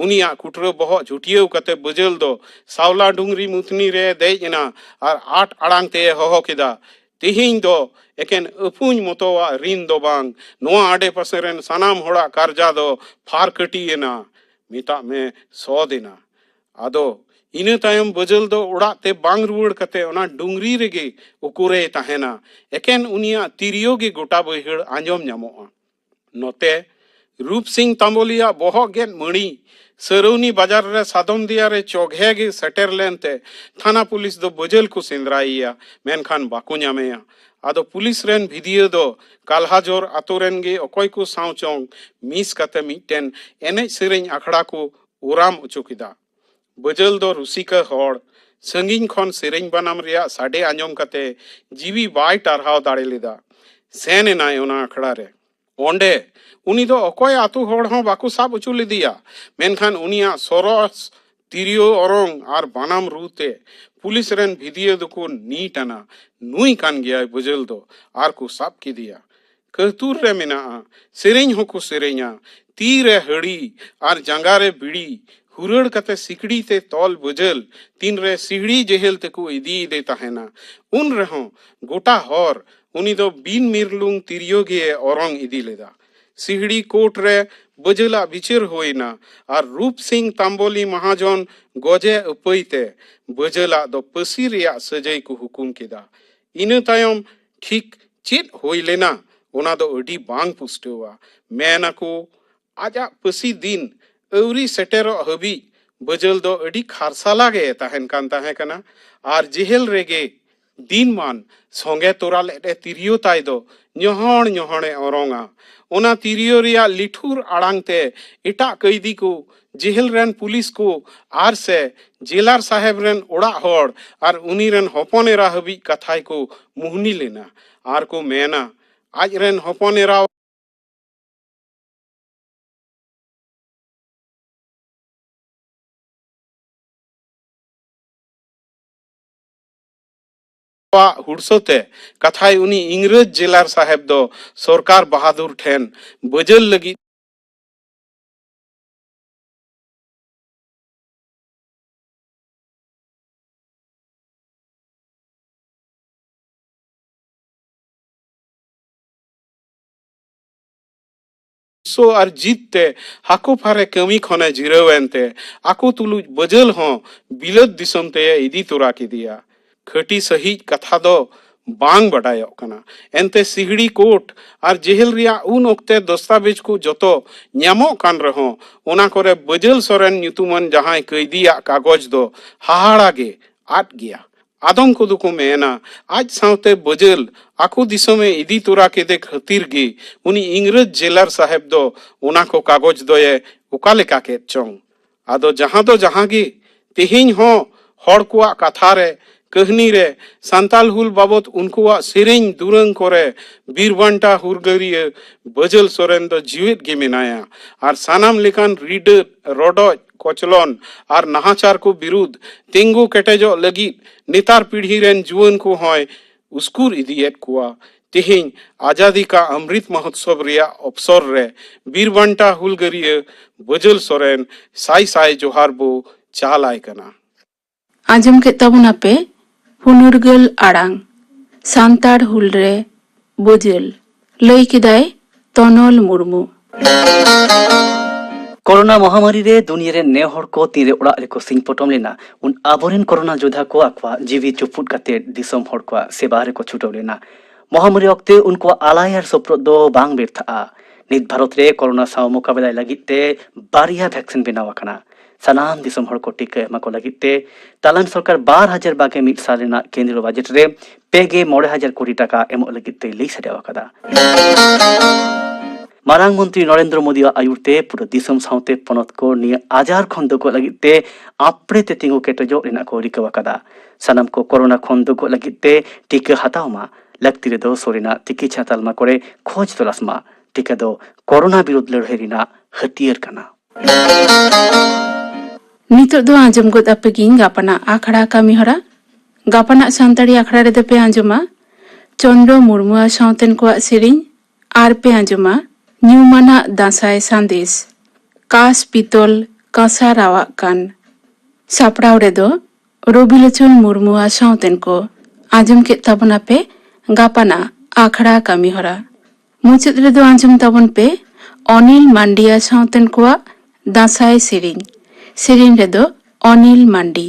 ᱩᱱᱤᱭᱟᱜ ᱠᱩᱴᱨᱟᱹ ᱵᱚᱦᱚᱜ ᱡᱷᱩᱴᱭᱟᱹᱣ ᱠᱟᱛᱮ ᱵᱟᱹᱡᱟᱹᱞ ᱫᱚ ᱥᱟᱣᱞᱟ ᱰᱩᱝᱨᱤ ᱢᱩᱛᱱᱤ ᱨᱮ ᱫᱮᱡ ᱮᱱᱟ ᱟᱨ ᱟᱸᱴ ᱟᱲᱟᱝ ᱛᱮ ᱦᱚᱦᱚ ᱠᱮᱫᱟ, "ᱛᱮᱦᱮᱧ ᱫᱚ ᱮᱠᱮᱱ ᱟᱹᱯᱩᱧ ᱢᱚᱛᱚᱣᱟᱜ ᱨᱤᱱ ᱫᱚ ᱵᱟᱝ, ᱱᱚᱣᱟ ᱟᱰᱮ ᱯᱟᱥᱮ ᱨᱮᱱ ᱥᱟᱱᱟᱢ ᱦᱚᱲᱟᱜ ᱠᱟᱨᱡᱟ ᱫᱚ ᱯᱷᱟᱨ ᱠᱟᱹᱴᱤ ᱮᱱᱟ, ᱢᱮᱛᱟᱜ ᱢᱮ ᱥᱚᱫ ᱮᱱᱟ᱾" ᱟᱫᱚ ᱤᱱᱟᱹ ᱛᱟᱭᱚᱢ ᱵᱟᱹᱡᱟᱹᱞ ᱫᱚ ᱚᱲᱟᱜ ᱛᱮ ᱵᱟᱝ ᱨᱩᱣᱟᱹᱲ ᱠᱟᱛᱮ ᱚᱱᱟ ᱰᱩᱝᱨᱤ ᱨᱮᱜᱮ ᱩᱠᱩᱨᱮᱭ ᱛᱟᱦᱮᱱᱟ᱾ ᱮᱠᱮᱱ ᱩᱱᱤᱭᱟᱜ ᱛᱤᱨᱭᱳ ᱜᱮ ᱜᱚᱴᱟ ᱵᱟᱹᱭᱦᱟᱹᱲ ᱟᱸᱡᱚᱢ ᱧᱟᱢᱚᱜᱼᱟ᱾ ᱱᱚᱛᱮ ᱨᱩᱯ ᱥᱤᱝ ᱛᱟᱢᱵᱚᱞᱤᱭᱟᱜ ᱵᱚᱦᱚᱜ ᱜᱮᱫ ᱢᱟᱹᱲᱤ ᱥᱟᱹᱨᱟᱹᱣᱱᱤ ᱵᱟᱡᱟᱨ ᱨᱮ ᱥᱟᱫᱚᱢ ᱫᱮᱭᱟ ᱨᱮ ᱪᱚᱜᱷᱮ ᱜᱮ ᱥᱮᱴᱮᱨ ᱞᱮᱱᱛᱮ ᱛᱷᱟᱱᱟ ᱯᱩᱞᱤᱥ ᱫᱚ ᱵᱟᱹᱡᱟᱹᱞ ᱠᱚ ᱥᱮᱸᱫᱽᱨᱟᱭᱮᱭᱟ, ᱢᱮᱱᱠᱷᱟᱱ ᱵᱟᱠᱚ ᱧᱟᱢᱮᱭᱟ᱾ ᱟᱫᱚ ᱯᱩᱞᱤᱥ ᱨᱮᱱ ᱵᱷᱤᱫᱤᱭᱟᱹ ᱫᱚ ᱠᱟᱞᱦᱟᱡᱳᱨ ᱟᱛᱳ ᱨᱮᱱ ᱜᱮ ᱚᱠᱚᱭ ᱠᱚ ᱥᱟᱶ ᱪᱚᱝ ᱢᱤᱥ ᱠᱟᱛᱮ ᱢᱤᱫᱴᱮᱱ ᱮᱱᱮᱡ ᱥᱮᱨᱮᱧ ᱟᱠᱷᱲᱟ ᱠᱚ ᱳᱨᱟᱢ ᱚᱪᱚ ᱠᱮᱫᱟ᱾ ᱵᱟᱹᱡᱟᱹᱞ ᱫᱚ ᱨᱩᱥᱤᱠᱟ ᱦᱚᱲ, ᱥᱟᱺᱜᱤᱧ ᱠᱷᱚᱱ ᱥᱮᱨᱮᱧ ᱵᱟᱱᱟᱢ ᱨᱮᱭᱟᱜ ᱥᱟᱰᱮ ᱟᱸᱡᱚᱢ ᱠᱟᱛᱮ ᱡᱤᱣᱤ ᱵᱟᱭ ᱴᱟᱨᱦᱟᱣ ᱫᱟᱲᱮ ᱞᱮᱫᱟ᱾ ᱥᱮᱱ ᱮᱱᱟᱭ ᱚᱱᱟ ᱟᱠᱷᱲᱟ ᱨᱮ᱾ ᱚᱸᱰᱮ ᱩᱱᱤ ᱫᱚ ᱚᱠᱚᱭ ᱟᱛᱳ ᱦᱚᱲ ᱦᱚᱸ ᱵᱟᱠᱚ ᱥᱟᱵ ᱦᱚᱪᱚ ᱞᱮᱫᱮᱭᱟ, ᱢᱮᱱᱠᱷᱟᱱ ᱩᱱᱤᱭᱟᱜ ᱥᱚᱨᱚᱥ ᱛᱤᱨᱭᱳ ᱚᱨᱚᱝ ᱟᱨ ᱵᱟᱱᱟᱢ ᱨᱩ ᱛᱮ ᱯᱩᱞᱤᱥ ᱨᱮᱱ ᱵᱷᱤᱫᱤᱭᱟᱹ ᱫᱚᱠᱚ ᱱᱤᱴ ᱟᱱᱟ, "ᱱᱩᱭ ᱠᱟᱱ ᱜᱮᱭᱟᱭ ᱵᱟᱹᱡᱟᱹᱞ ᱫᱚ", ᱟᱨ ᱠᱚ ᱥᱟᱵ ᱠᱮᱫᱮᱭᱟ᱾ ᱠᱟᱹᱦᱛᱩᱨ ᱨᱮ ᱢᱮᱱᱟᱜᱼᱟ, ᱥᱮᱨᱮᱧ ᱦᱚᱸᱠᱚ ᱥᱮᱨᱮᱧᱟ, ᱛᱤ ᱨᱮ ᱦᱟᱹᱲᱤ ᱟᱨ ᱡᱟᱸᱜᱟ ᱨᱮ ᱵᱤᱲᱤ, ᱦᱩᱨᱟᱹᱲ ᱠᱟᱛᱮ ᱥᱤᱠᱲᱤ ᱛᱮ ᱛᱚᱞ ᱵᱟᱹᱡᱟᱹᱞ ᱛᱤᱱᱨᱮ ᱥᱤᱦᱲᱤ ᱡᱮᱦᱮᱞ ᱛᱮᱠᱚ ᱤᱫᱤᱭᱮᱫᱮ ᱛᱟᱦᱮᱱᱟ, ᱩᱱ ᱨᱮᱦᱚᱸ ᱜᱚᱴᱟ ᱦᱚᱨ ᱩᱱᱤ ᱫᱚ ᱵᱤᱱ ᱢᱤᱨᱞᱩᱝ ᱛᱤᱨᱭᱳ ᱜᱮ ᱚᱨᱚᱝ ᱤᱫᱤ ᱞᱮᱫᱟ᱾ ᱥᱤᱦᱲᱤ ᱠᱳᱨᱴ ᱨᱮ ᱵᱟᱹᱡᱟᱹᱞᱟᱜ ᱵᱤᱪᱟᱹᱨ ᱦᱩᱭᱱᱟ ᱟᱨ ᱨᱩᱯ ᱥᱤᱝ ᱛᱟᱢᱵᱚᱞᱤ ᱢᱟᱦᱟᱡᱚᱱ ᱜᱚᱡᱮ ᱟᱹᱯᱟᱹᱭ ᱛᱮ ᱵᱟᱹᱡᱟᱹᱞᱟᱜ ᱫᱚ ᱯᱟᱹᱥᱤ ᱨᱮᱭᱟᱜ ᱥᱟᱹᱡᱟᱹᱭ ᱠᱚ ᱦᱩᱠᱩᱢ ᱠᱮᱫᱟ᱾ ᱤᱱᱟᱹ ᱛᱟᱭᱚᱢ ᱴᱷᱤᱠ ᱪᱮᱫ ᱦᱩᱭ ᱞᱮᱱᱟ, ᱚᱱᱟ ᱫᱚ ᱟᱹᱰᱤ ᱵᱟᱝ ᱯᱩᱥᱴᱟᱹᱣᱟ᱾ ᱢᱮᱱ ᱟᱠᱚ, ᱟᱡᱟᱜ ᱯᱟᱹᱥᱤ ᱫᱤᱱ ᱟᱹᱣᱨᱤ ᱥᱮᱴᱮᱨᱚᱜ ᱦᱟᱹᱵᱤᱡ ᱵᱟᱹᱡᱟᱹᱞ ᱫᱚ ᱟᱹᱰᱤ ᱠᱷᱟᱨᱥᱟᱞᱟ ᱜᱮ ᱛᱟᱦᱮᱱ ᱠᱟᱱ ᱛᱟᱦᱮᱸ ᱠᱟᱱᱟ ᱟᱨ ᱡᱮᱦᱮᱞ ᱨᱮᱜᱮ ᱫᱤᱱᱢᱟᱱ ᱥᱚᱸᱜᱮ ᱛᱚᱨᱟ ᱞᱮᱫ ᱮ ᱛᱤᱨᱭᱳ ᱛᱟᱭ ᱫᱚ ᱧᱚᱦᱚᱲ ᱧᱚᱦᱚᱲᱮ ᱚᱨᱚᱝᱟ᱾ ᱚᱱᱟ ᱛᱤᱨᱭᱳ ᱨᱮᱭᱟᱜ ᱞᱤᱴᱷᱩᱨ ᱟᱲᱟᱝ ᱛᱮ ᱮᱴᱟᱜ ᱠᱟᱹᱭᱫᱤ ᱠᱚ, ᱡᱮᱦᱮᱞ ᱨᱮᱱ ᱯᱩᱞᱤᱥ ᱠᱚ ᱟᱨ ᱥᱮ ᱡᱮᱞᱟᱨ ᱥᱟᱦᱮᱵ ᱨᱮᱱ ᱚᱲᱟᱜ ᱦᱚᱲ ᱟᱨ ᱩᱱᱤ ᱨᱮᱱ ᱦᱚᱯᱚᱱ ᱮᱨᱟ ᱦᱟᱹᱵᱤᱡ ᱠᱟᱛᱷᱟᱭ ᱠᱚ ᱢᱩᱦᱱᱤ ᱞᱮᱱᱟ ᱟᱨ ᱠᱚ ᱢᱮᱱᱟ, ᱟᱡ ᱨᱮᱱ ᱦᱚᱯᱚᱱ ᱮᱨᱟ ᱟᱜ ᱦᱩᱲᱥᱟᱹ ᱛᱮ ᱠᱟᱛᱷᱟᱭ ᱩᱱᱤ ᱤᱝᱨᱮᱡᱽ ᱡᱮᱞᱟᱨ ᱥᱟᱦᱮᱵᱽ ᱫᱚ ᱥᱚᱨᱠᱟᱨ ᱵᱟᱦᱟᱫᱩᱨ ᱴᱷᱮᱱ ᱵᱟᱹᱡᱟᱹᱞ ᱞᱟᱹᱜᱤᱫ ᱥᱚ ᱟᱨ ᱡᱤᱛ ᱛᱮ ᱦᱟᱹᱠᱩ ᱯᱷᱟᱨᱮ ᱠᱟᱹᱢᱤ ᱠᱷᱚᱱᱮ ᱡᱤᱨᱟᱹᱣ ᱮᱱᱛᱮ ᱟᱠᱚ ᱛᱩᱞᱩᱡ ᱵᱟᱹᱡᱟᱹᱞ ᱦᱚᱸ ᱵᱤᱞᱟᱹᱛ ᱫᱤᱥᱚᱢ ᱛᱮᱭ ᱤᱫᱤ ᱛᱚᱨᱟ ᱠᱮᱫᱮᱭᱟ᱾ ᱠᱷᱟᱹᱴᱤ ᱥᱟᱹᱦᱤᱡ ᱠᱟᱛᱷᱟ ᱫᱚ ᱵᱟᱝ ᱵᱟᱰᱟᱭᱚᱜ ᱠᱟᱱᱟ᱾ ᱮᱱᱛᱮ ᱥᱤᱦᱲᱤ ᱠᱳᱨᱴ ᱟᱨ ᱡᱮᱦᱮᱞ ᱨᱮᱭᱟᱜ ᱩᱱ ᱚᱠᱛᱮ ᱫᱚᱥᱛᱟᱵᱮᱡᱽ ᱠᱚ ᱡᱚᱛᱚ ᱧᱟᱢᱚᱜ ᱠᱟᱱ ᱨᱮᱦᱚᱸ, ᱚᱱᱟ ᱠᱚᱨᱮ ᱵᱟᱹᱡᱟᱹᱞ ᱥᱚᱨᱮᱱ ᱧᱩᱛᱩᱢᱟᱱ ᱡᱟᱦᱟᱸᱭ ᱠᱟᱹᱭᱫᱤᱭᱟᱜ ᱠᱟᱜᱚᱡᱽ ᱫᱚ ᱦᱟᱦᱟᱲᱟ ᱜᱮ ᱟᱫ ᱜᱮᱭᱟ᱾ ᱟᱫᱚᱢ ᱠᱚᱫᱚ ᱠᱚ ᱢᱮᱱᱟ, ᱟᱡ ᱥᱟᱶᱛᱮ ᱵᱟᱹᱡᱟᱹᱞ ᱟᱠᱚ ᱫᱤᱥᱚᱢᱮ ᱤᱫᱤ ᱛᱚᱨᱟ ᱠᱮᱫᱮ ᱠᱷᱟᱹᱛᱤᱨ ᱜᱮ ᱩᱱᱤ ᱤᱝᱨᱮᱡᱽ ᱡᱮᱞᱟᱨ ᱥᱟᱦᱮᱵᱽ ᱫᱚ ᱚᱱᱟ ᱠᱚ ᱠᱟᱜᱚᱡᱽ ᱫᱚᱭᱮ ᱚᱠᱟ ᱞᱮᱠᱟ ᱠᱮᱫ ᱪᱚᱝ᱾ ᱟᱫᱚ ᱡᱟᱦᱟᱸ ᱫᱚ ᱡᱟᱦᱟᱸ ᱜᱮ, ᱛᱮᱦᱮᱧ ᱦᱚᱸ ᱦᱚᱲ ᱠᱚᱣᱟᱜ ᱠᱟᱛᱷᱟ ᱨᱮ, ᱠᱟᱹᱦᱱᱤ ᱨᱮ, ᱥᱟᱱᱛᱟᱞ ᱦᱩᱞ ᱵᱟᱵᱚᱛ ᱩᱱᱠᱩᱣᱟᱜ ᱥᱮᱨᱮᱧ ᱫᱩᱨᱟᱹᱝ ᱠᱚᱨᱮ ᱵᱤᱨ ᱵᱟᱱᱴᱟ ᱦᱩᱞᱜᱟᱹᱨᱤᱭᱟᱹ ᱵᱟᱹᱡᱟᱹᱞ ᱥᱚᱨᱮᱱ ᱫᱚ ᱡᱤᱣᱮᱫ ᱜᱮ ᱢᱮᱱᱟᱭᱟ᱾ ᱟᱨ ᱥᱟᱱᱟᱢ ᱞᱮᱠᱟᱱ ᱨᱤᱰᱟᱹ, ᱨᱚᱰᱚᱡ, ᱠᱚᱪᱞᱚᱱ ᱟᱨ ᱱᱟᱦᱟᱪᱟᱨ ᱠᱚ ᱵᱤᱨᱩᱫᱷ ᱛᱤᱸᱜᱩ ᱠᱮᱴᱮᱡᱚᱜ ᱞᱟᱹᱜᱤᱫ ᱱᱮᱛᱟᱨ ᱯᱤᱲᱦᱤ ᱨᱮᱱ ᱡᱩᱣᱟᱹᱱ ᱠᱚ ᱦᱚᱸᱭ ᱩᱥᱠᱩᱨ ᱤᱫᱤᱭᱮᱫ ᱠᱚᱣᱟ᱾ ᱛᱮᱦᱮᱧ ᱟᱡᱟᱫᱤ ᱠᱟ ᱚᱢᱨᱤᱛ ᱢᱚᱦᱳᱛᱥᱚᱵ ᱨᱮᱭᱟᱜ ᱚᱯᱥᱚᱨ ᱨᱮ ᱵᱤᱨ ᱵᱟᱱᱴᱟ ᱦᱩᱞᱜᱟᱹᱨᱤᱭᱟᱹ ᱵᱟᱹᱡᱟᱹᱞ ᱥᱚᱨᱮᱱ ᱥᱟᱭ ᱥᱟᱭ ᱡᱚᱦᱟᱨ ᱵᱚ ᱪᱟᱞ ᱟᱭ ᱠᱟᱱᱟ᱾ ᱟᱸᱡᱚᱢ ᱠᱮᱫ ᱛᱟᱵᱚᱱᱟᱯᱮ ᱦᱩᱱᱩᱨᱜᱟᱹᱞ ᱟᱲᱟᱝ, ᱥᱟᱱᱛᱟᱲ ᱦᱩᱞ ᱨᱮ ᱵᱟᱹᱡᱟᱹᱞ, ᱞᱟᱹᱭ ᱠᱮᱫᱟᱭ ᱛᱚᱱᱚᱞ ᱢᱩᱨᱢᱩ᱾ ᱠᱳᱨᱳᱱᱟ ᱢᱚᱦᱟᱢᱟᱨᱤ ᱨᱮ ᱫᱩᱱᱤᱭᱟᱹ ᱨᱮᱱ ᱱᱮ ᱦᱚᱲ ᱠᱚ ᱛᱤᱱᱨᱮ ᱚᱲᱟᱜ ᱨᱮᱠᱚ ᱥᱤᱧ ᱯᱚᱴᱚᱢ ᱞᱮᱱᱟ, ᱩᱱ ᱟᱵᱚᱨᱮᱱ ᱠᱳᱨᱳᱱᱟ ᱡᱳᱫᱷᱟ ᱠᱚ ᱟᱠᱚᱣᱟᱜ ᱡᱤᱣᱤ ᱪᱩᱯᱩᱫ ᱠᱟᱛᱮ ᱫᱤᱥᱚᱢ ᱦᱚᱲ ᱠᱚᱣᱟᱜ ᱥᱮᱵᱟ ᱨᱮᱠᱚ ᱪᱷᱩᱴᱟᱹᱣ ᱞᱮᱱᱟ᱾ ᱢᱚᱦᱟᱢᱟᱨᱤ ᱚᱠᱛᱮ ᱩᱱᱠᱩᱣᱟᱜ ᱟᱞᱟᱭ ᱟᱨ ᱥᱚᱯᱨᱚᱫ ᱫᱚ ᱵᱟᱝ ᱵᱮᱨᱛᱷᱟᱜᱼᱟ᱾ ᱱᱤᱛ ᱵᱷᱟᱨᱚᱛ ᱨᱮ ᱠᱳᱨᱳᱱᱟ ᱥᱟᱶ ᱢᱳᱠᱟᱵᱮᱞᱟᱭ ᱞᱟᱹᱜᱤᱫ ᱛᱮ ᱵᱟᱨᱭᱟ ᱵᱷᱮᱠᱥᱤᱱ ᱵᱮᱱᱟᱣ ᱟᱠᱟᱱᱟ᱾ ᱥᱟᱱᱟᱢ ᱫᱤᱥᱚᱢ ᱦᱚᱲ ᱠᱚ ᱴᱤᱠᱟᱹ ᱮᱢᱟ ᱠᱚ ᱞᱟᱹᱜᱤᱫ ᱛᱮ ᱛᱟᱞᱟᱱ ᱥᱚᱨᱠᱟᱨ ᱵᱟᱨ ᱦᱟᱡᱟᱨ ᱵᱟᱜᱮ ᱢᱤᱫ ᱥᱟᱞ ᱨᱮᱱᱟᱜ ᱠᱮᱱᱫᱨᱚ ᱵᱟᱡᱮᱴ ᱨᱮ ᱯᱮ ᱜᱮ ᱢᱚᱬᱮ ᱦᱟᱡᱟᱨ ᱠᱳᱴᱤ ᱴᱟᱠᱟ ᱮᱢᱚᱜ ᱞᱟᱹᱜᱤᱫ ᱛᱮᱭ ᱞᱟᱹᱭ ᱥᱟᱰᱮ ᱟᱠᱟᱫᱟ᱾ ᱢᱟᱨᱟᱝ ᱢᱚᱱᱛᱨᱤ ᱱᱚᱨᱮᱱᱫᱨᱚ ᱢᱳᱫᱤᱭᱟᱜ ᱟᱭᱩᱨ ᱛᱮ ᱯᱩᱨᱟᱹ ᱫᱤᱥᱚᱢ ᱥᱟᱶᱛᱮ ᱯᱚᱱᱚᱛ ᱠᱚ ᱱᱤᱭᱟᱹ ᱟᱡᱟᱨ ᱠᱷᱚᱱ ᱫᱩᱜᱚᱜ ᱞᱟᱹᱜᱤᱫ ᱛᱮ ᱟᱯᱲᱮ ᱛᱮ ᱛᱤᱸᱜᱩ ᱠᱮᱴᱮᱡᱚᱜ ᱨᱮᱱᱟᱜ ᱠᱚ ᱨᱤᱠᱟᱹ ᱟᱠᱟᱫᱟ᱾ ᱥᱟᱱᱟᱢ ᱠᱚ ᱠᱳᱨᱳᱱᱟ ᱠᱷᱚᱱ ᱫᱩᱜᱚᱜ ᱞᱟᱹᱜᱤᱫ ᱛᱮ ᱴᱤᱠᱟᱹ ᱦᱟᱛᱟᱣ ᱢᱟ, ᱞᱟᱹᱠᱛᱤ ᱨᱮᱫᱚ ᱥᱩᱨ ᱨᱮᱱᱟᱜ ᱛᱤᱠᱤᱪᱷᱟ ᱛᱟᱞᱢᱟ ᱠᱚᱨᱮ ᱠᱷᱚᱡᱽ ᱛᱚᱞᱟᱥ ᱢᱟ᱾ ᱴᱤᱠᱟᱹ ᱫᱚ ᱠᱳᱨᱳᱱᱟ ᱵᱤᱨᱩᱫᱷ ᱞᱟᱹᱲᱦᱟᱹᱭ ᱨᱮᱱᱟᱜ ᱦᱟᱹᱛᱭᱟᱹᱨ ᱠᱟᱱᱟ᱾ ᱱᱤᱛᱚᱜ ᱫᱚ ᱟᱸᱡᱚᱢ ᱜᱚᱫ ᱟᱯᱮ ᱜᱤᱧ ᱜᱟᱯᱟᱱᱟᱜ ᱟᱠᱷᱲᱟ ᱠᱟᱹᱢᱤ ᱦᱚᱨᱟ᱾ ᱜᱟᱯᱟᱱᱟᱜ ᱥᱟᱱᱛᱟᱲᱤ ᱟᱠᱷᱲᱟ ᱨᱮᱫᱚ ᱯᱮ ᱟᱸᱡᱚᱢᱟ ᱪᱚᱱᱫᱨᱚ ᱢᱩᱨᱢᱩ ᱟᱨ ᱥᱟᱶᱛᱮᱱ ᱠᱚᱣᱟᱜ ᱥᱮᱨᱮᱧ, ᱟᱨ ᱯᱮ ᱟᱸᱡᱚᱢᱟ ᱧᱩᱢᱟᱱᱟᱜ ᱫᱟᱸᱥᱟᱭ ᱥᱟᱸᱫᱮᱥ, ᱠᱟᱥ ᱯᱤᱛᱚᱞ ᱠᱟᱸᱥᱟ ᱨᱟᱣᱟᱜ ᱠᱟᱱ᱾ ᱥᱟᱯᱲᱟᱣ ᱨᱮᱫᱚ ᱨᱚᱵᱤᱞᱳᱪᱚᱱ ᱢᱩᱨᱢᱩ ᱟᱨ ᱥᱟᱶᱛᱮᱱ ᱠᱚ᱾ ᱟᱸᱡᱚᱢ ᱠᱮᱫ ᱛᱟᱵᱚᱱᱟᱯᱮ ᱜᱟᱯᱟᱱᱟᱜ ᱟᱠᱷᱲᱟ ᱠᱟᱹᱢᱤᱦᱚᱨᱟ᱾ ᱢᱩᱪᱟᱹᱫ ᱨᱮᱫᱚ ᱟᱸᱡᱚᱢ ᱛᱟᱵᱚᱱ ᱯᱮ ᱚᱱᱤᱞ ᱢᱟᱱᱰᱤ ᱟᱨ ᱥᱟᱶᱛᱮᱱ ᱠᱚᱣᱟᱜ ᱫᱟᱸᱥᱟᱭ ᱥᱮᱨᱮᱧ᱾ ᱥᱮᱨᱮᱧ ᱨᱮᱫᱚ ᱚᱱᱤᱞ ᱢᱟᱱᱰᱤ᱾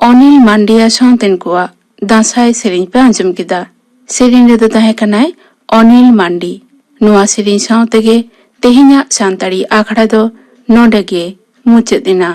ᱚᱱᱤᱞ ᱢᱟᱱᱰᱤᱭᱟ ᱥᱟᱶᱛᱮᱱ ᱠᱚᱣᱟᱜ ᱫᱟᱸᱥᱟᱭ ᱥᱮᱨᱮᱧ ᱯᱮ ᱟᱸᱡᱚᱢ ᱠᱮᱫᱟ᱾ ᱥᱮᱨᱮᱧ ᱨᱮᱫᱚ ᱛᱟᱦᱮᱸ ᱠᱟᱱᱟᱭ ᱚᱱᱤᱞ ᱢᱟᱱᱰᱤ᱾ ᱱᱚᱣᱟ ᱥᱮᱨᱮᱧ ᱥᱟᱶ ᱛᱮᱜᱮ ᱛᱮᱦᱮᱧᱟᱜ ᱥᱟᱱᱛᱟᱲᱤ ᱟᱠᱷᱲᱟ ᱫᱚ ᱱᱚᱰᱮ ᱜᱮ ᱢᱩᱪᱟᱹᱫ ᱮᱱᱟ᱾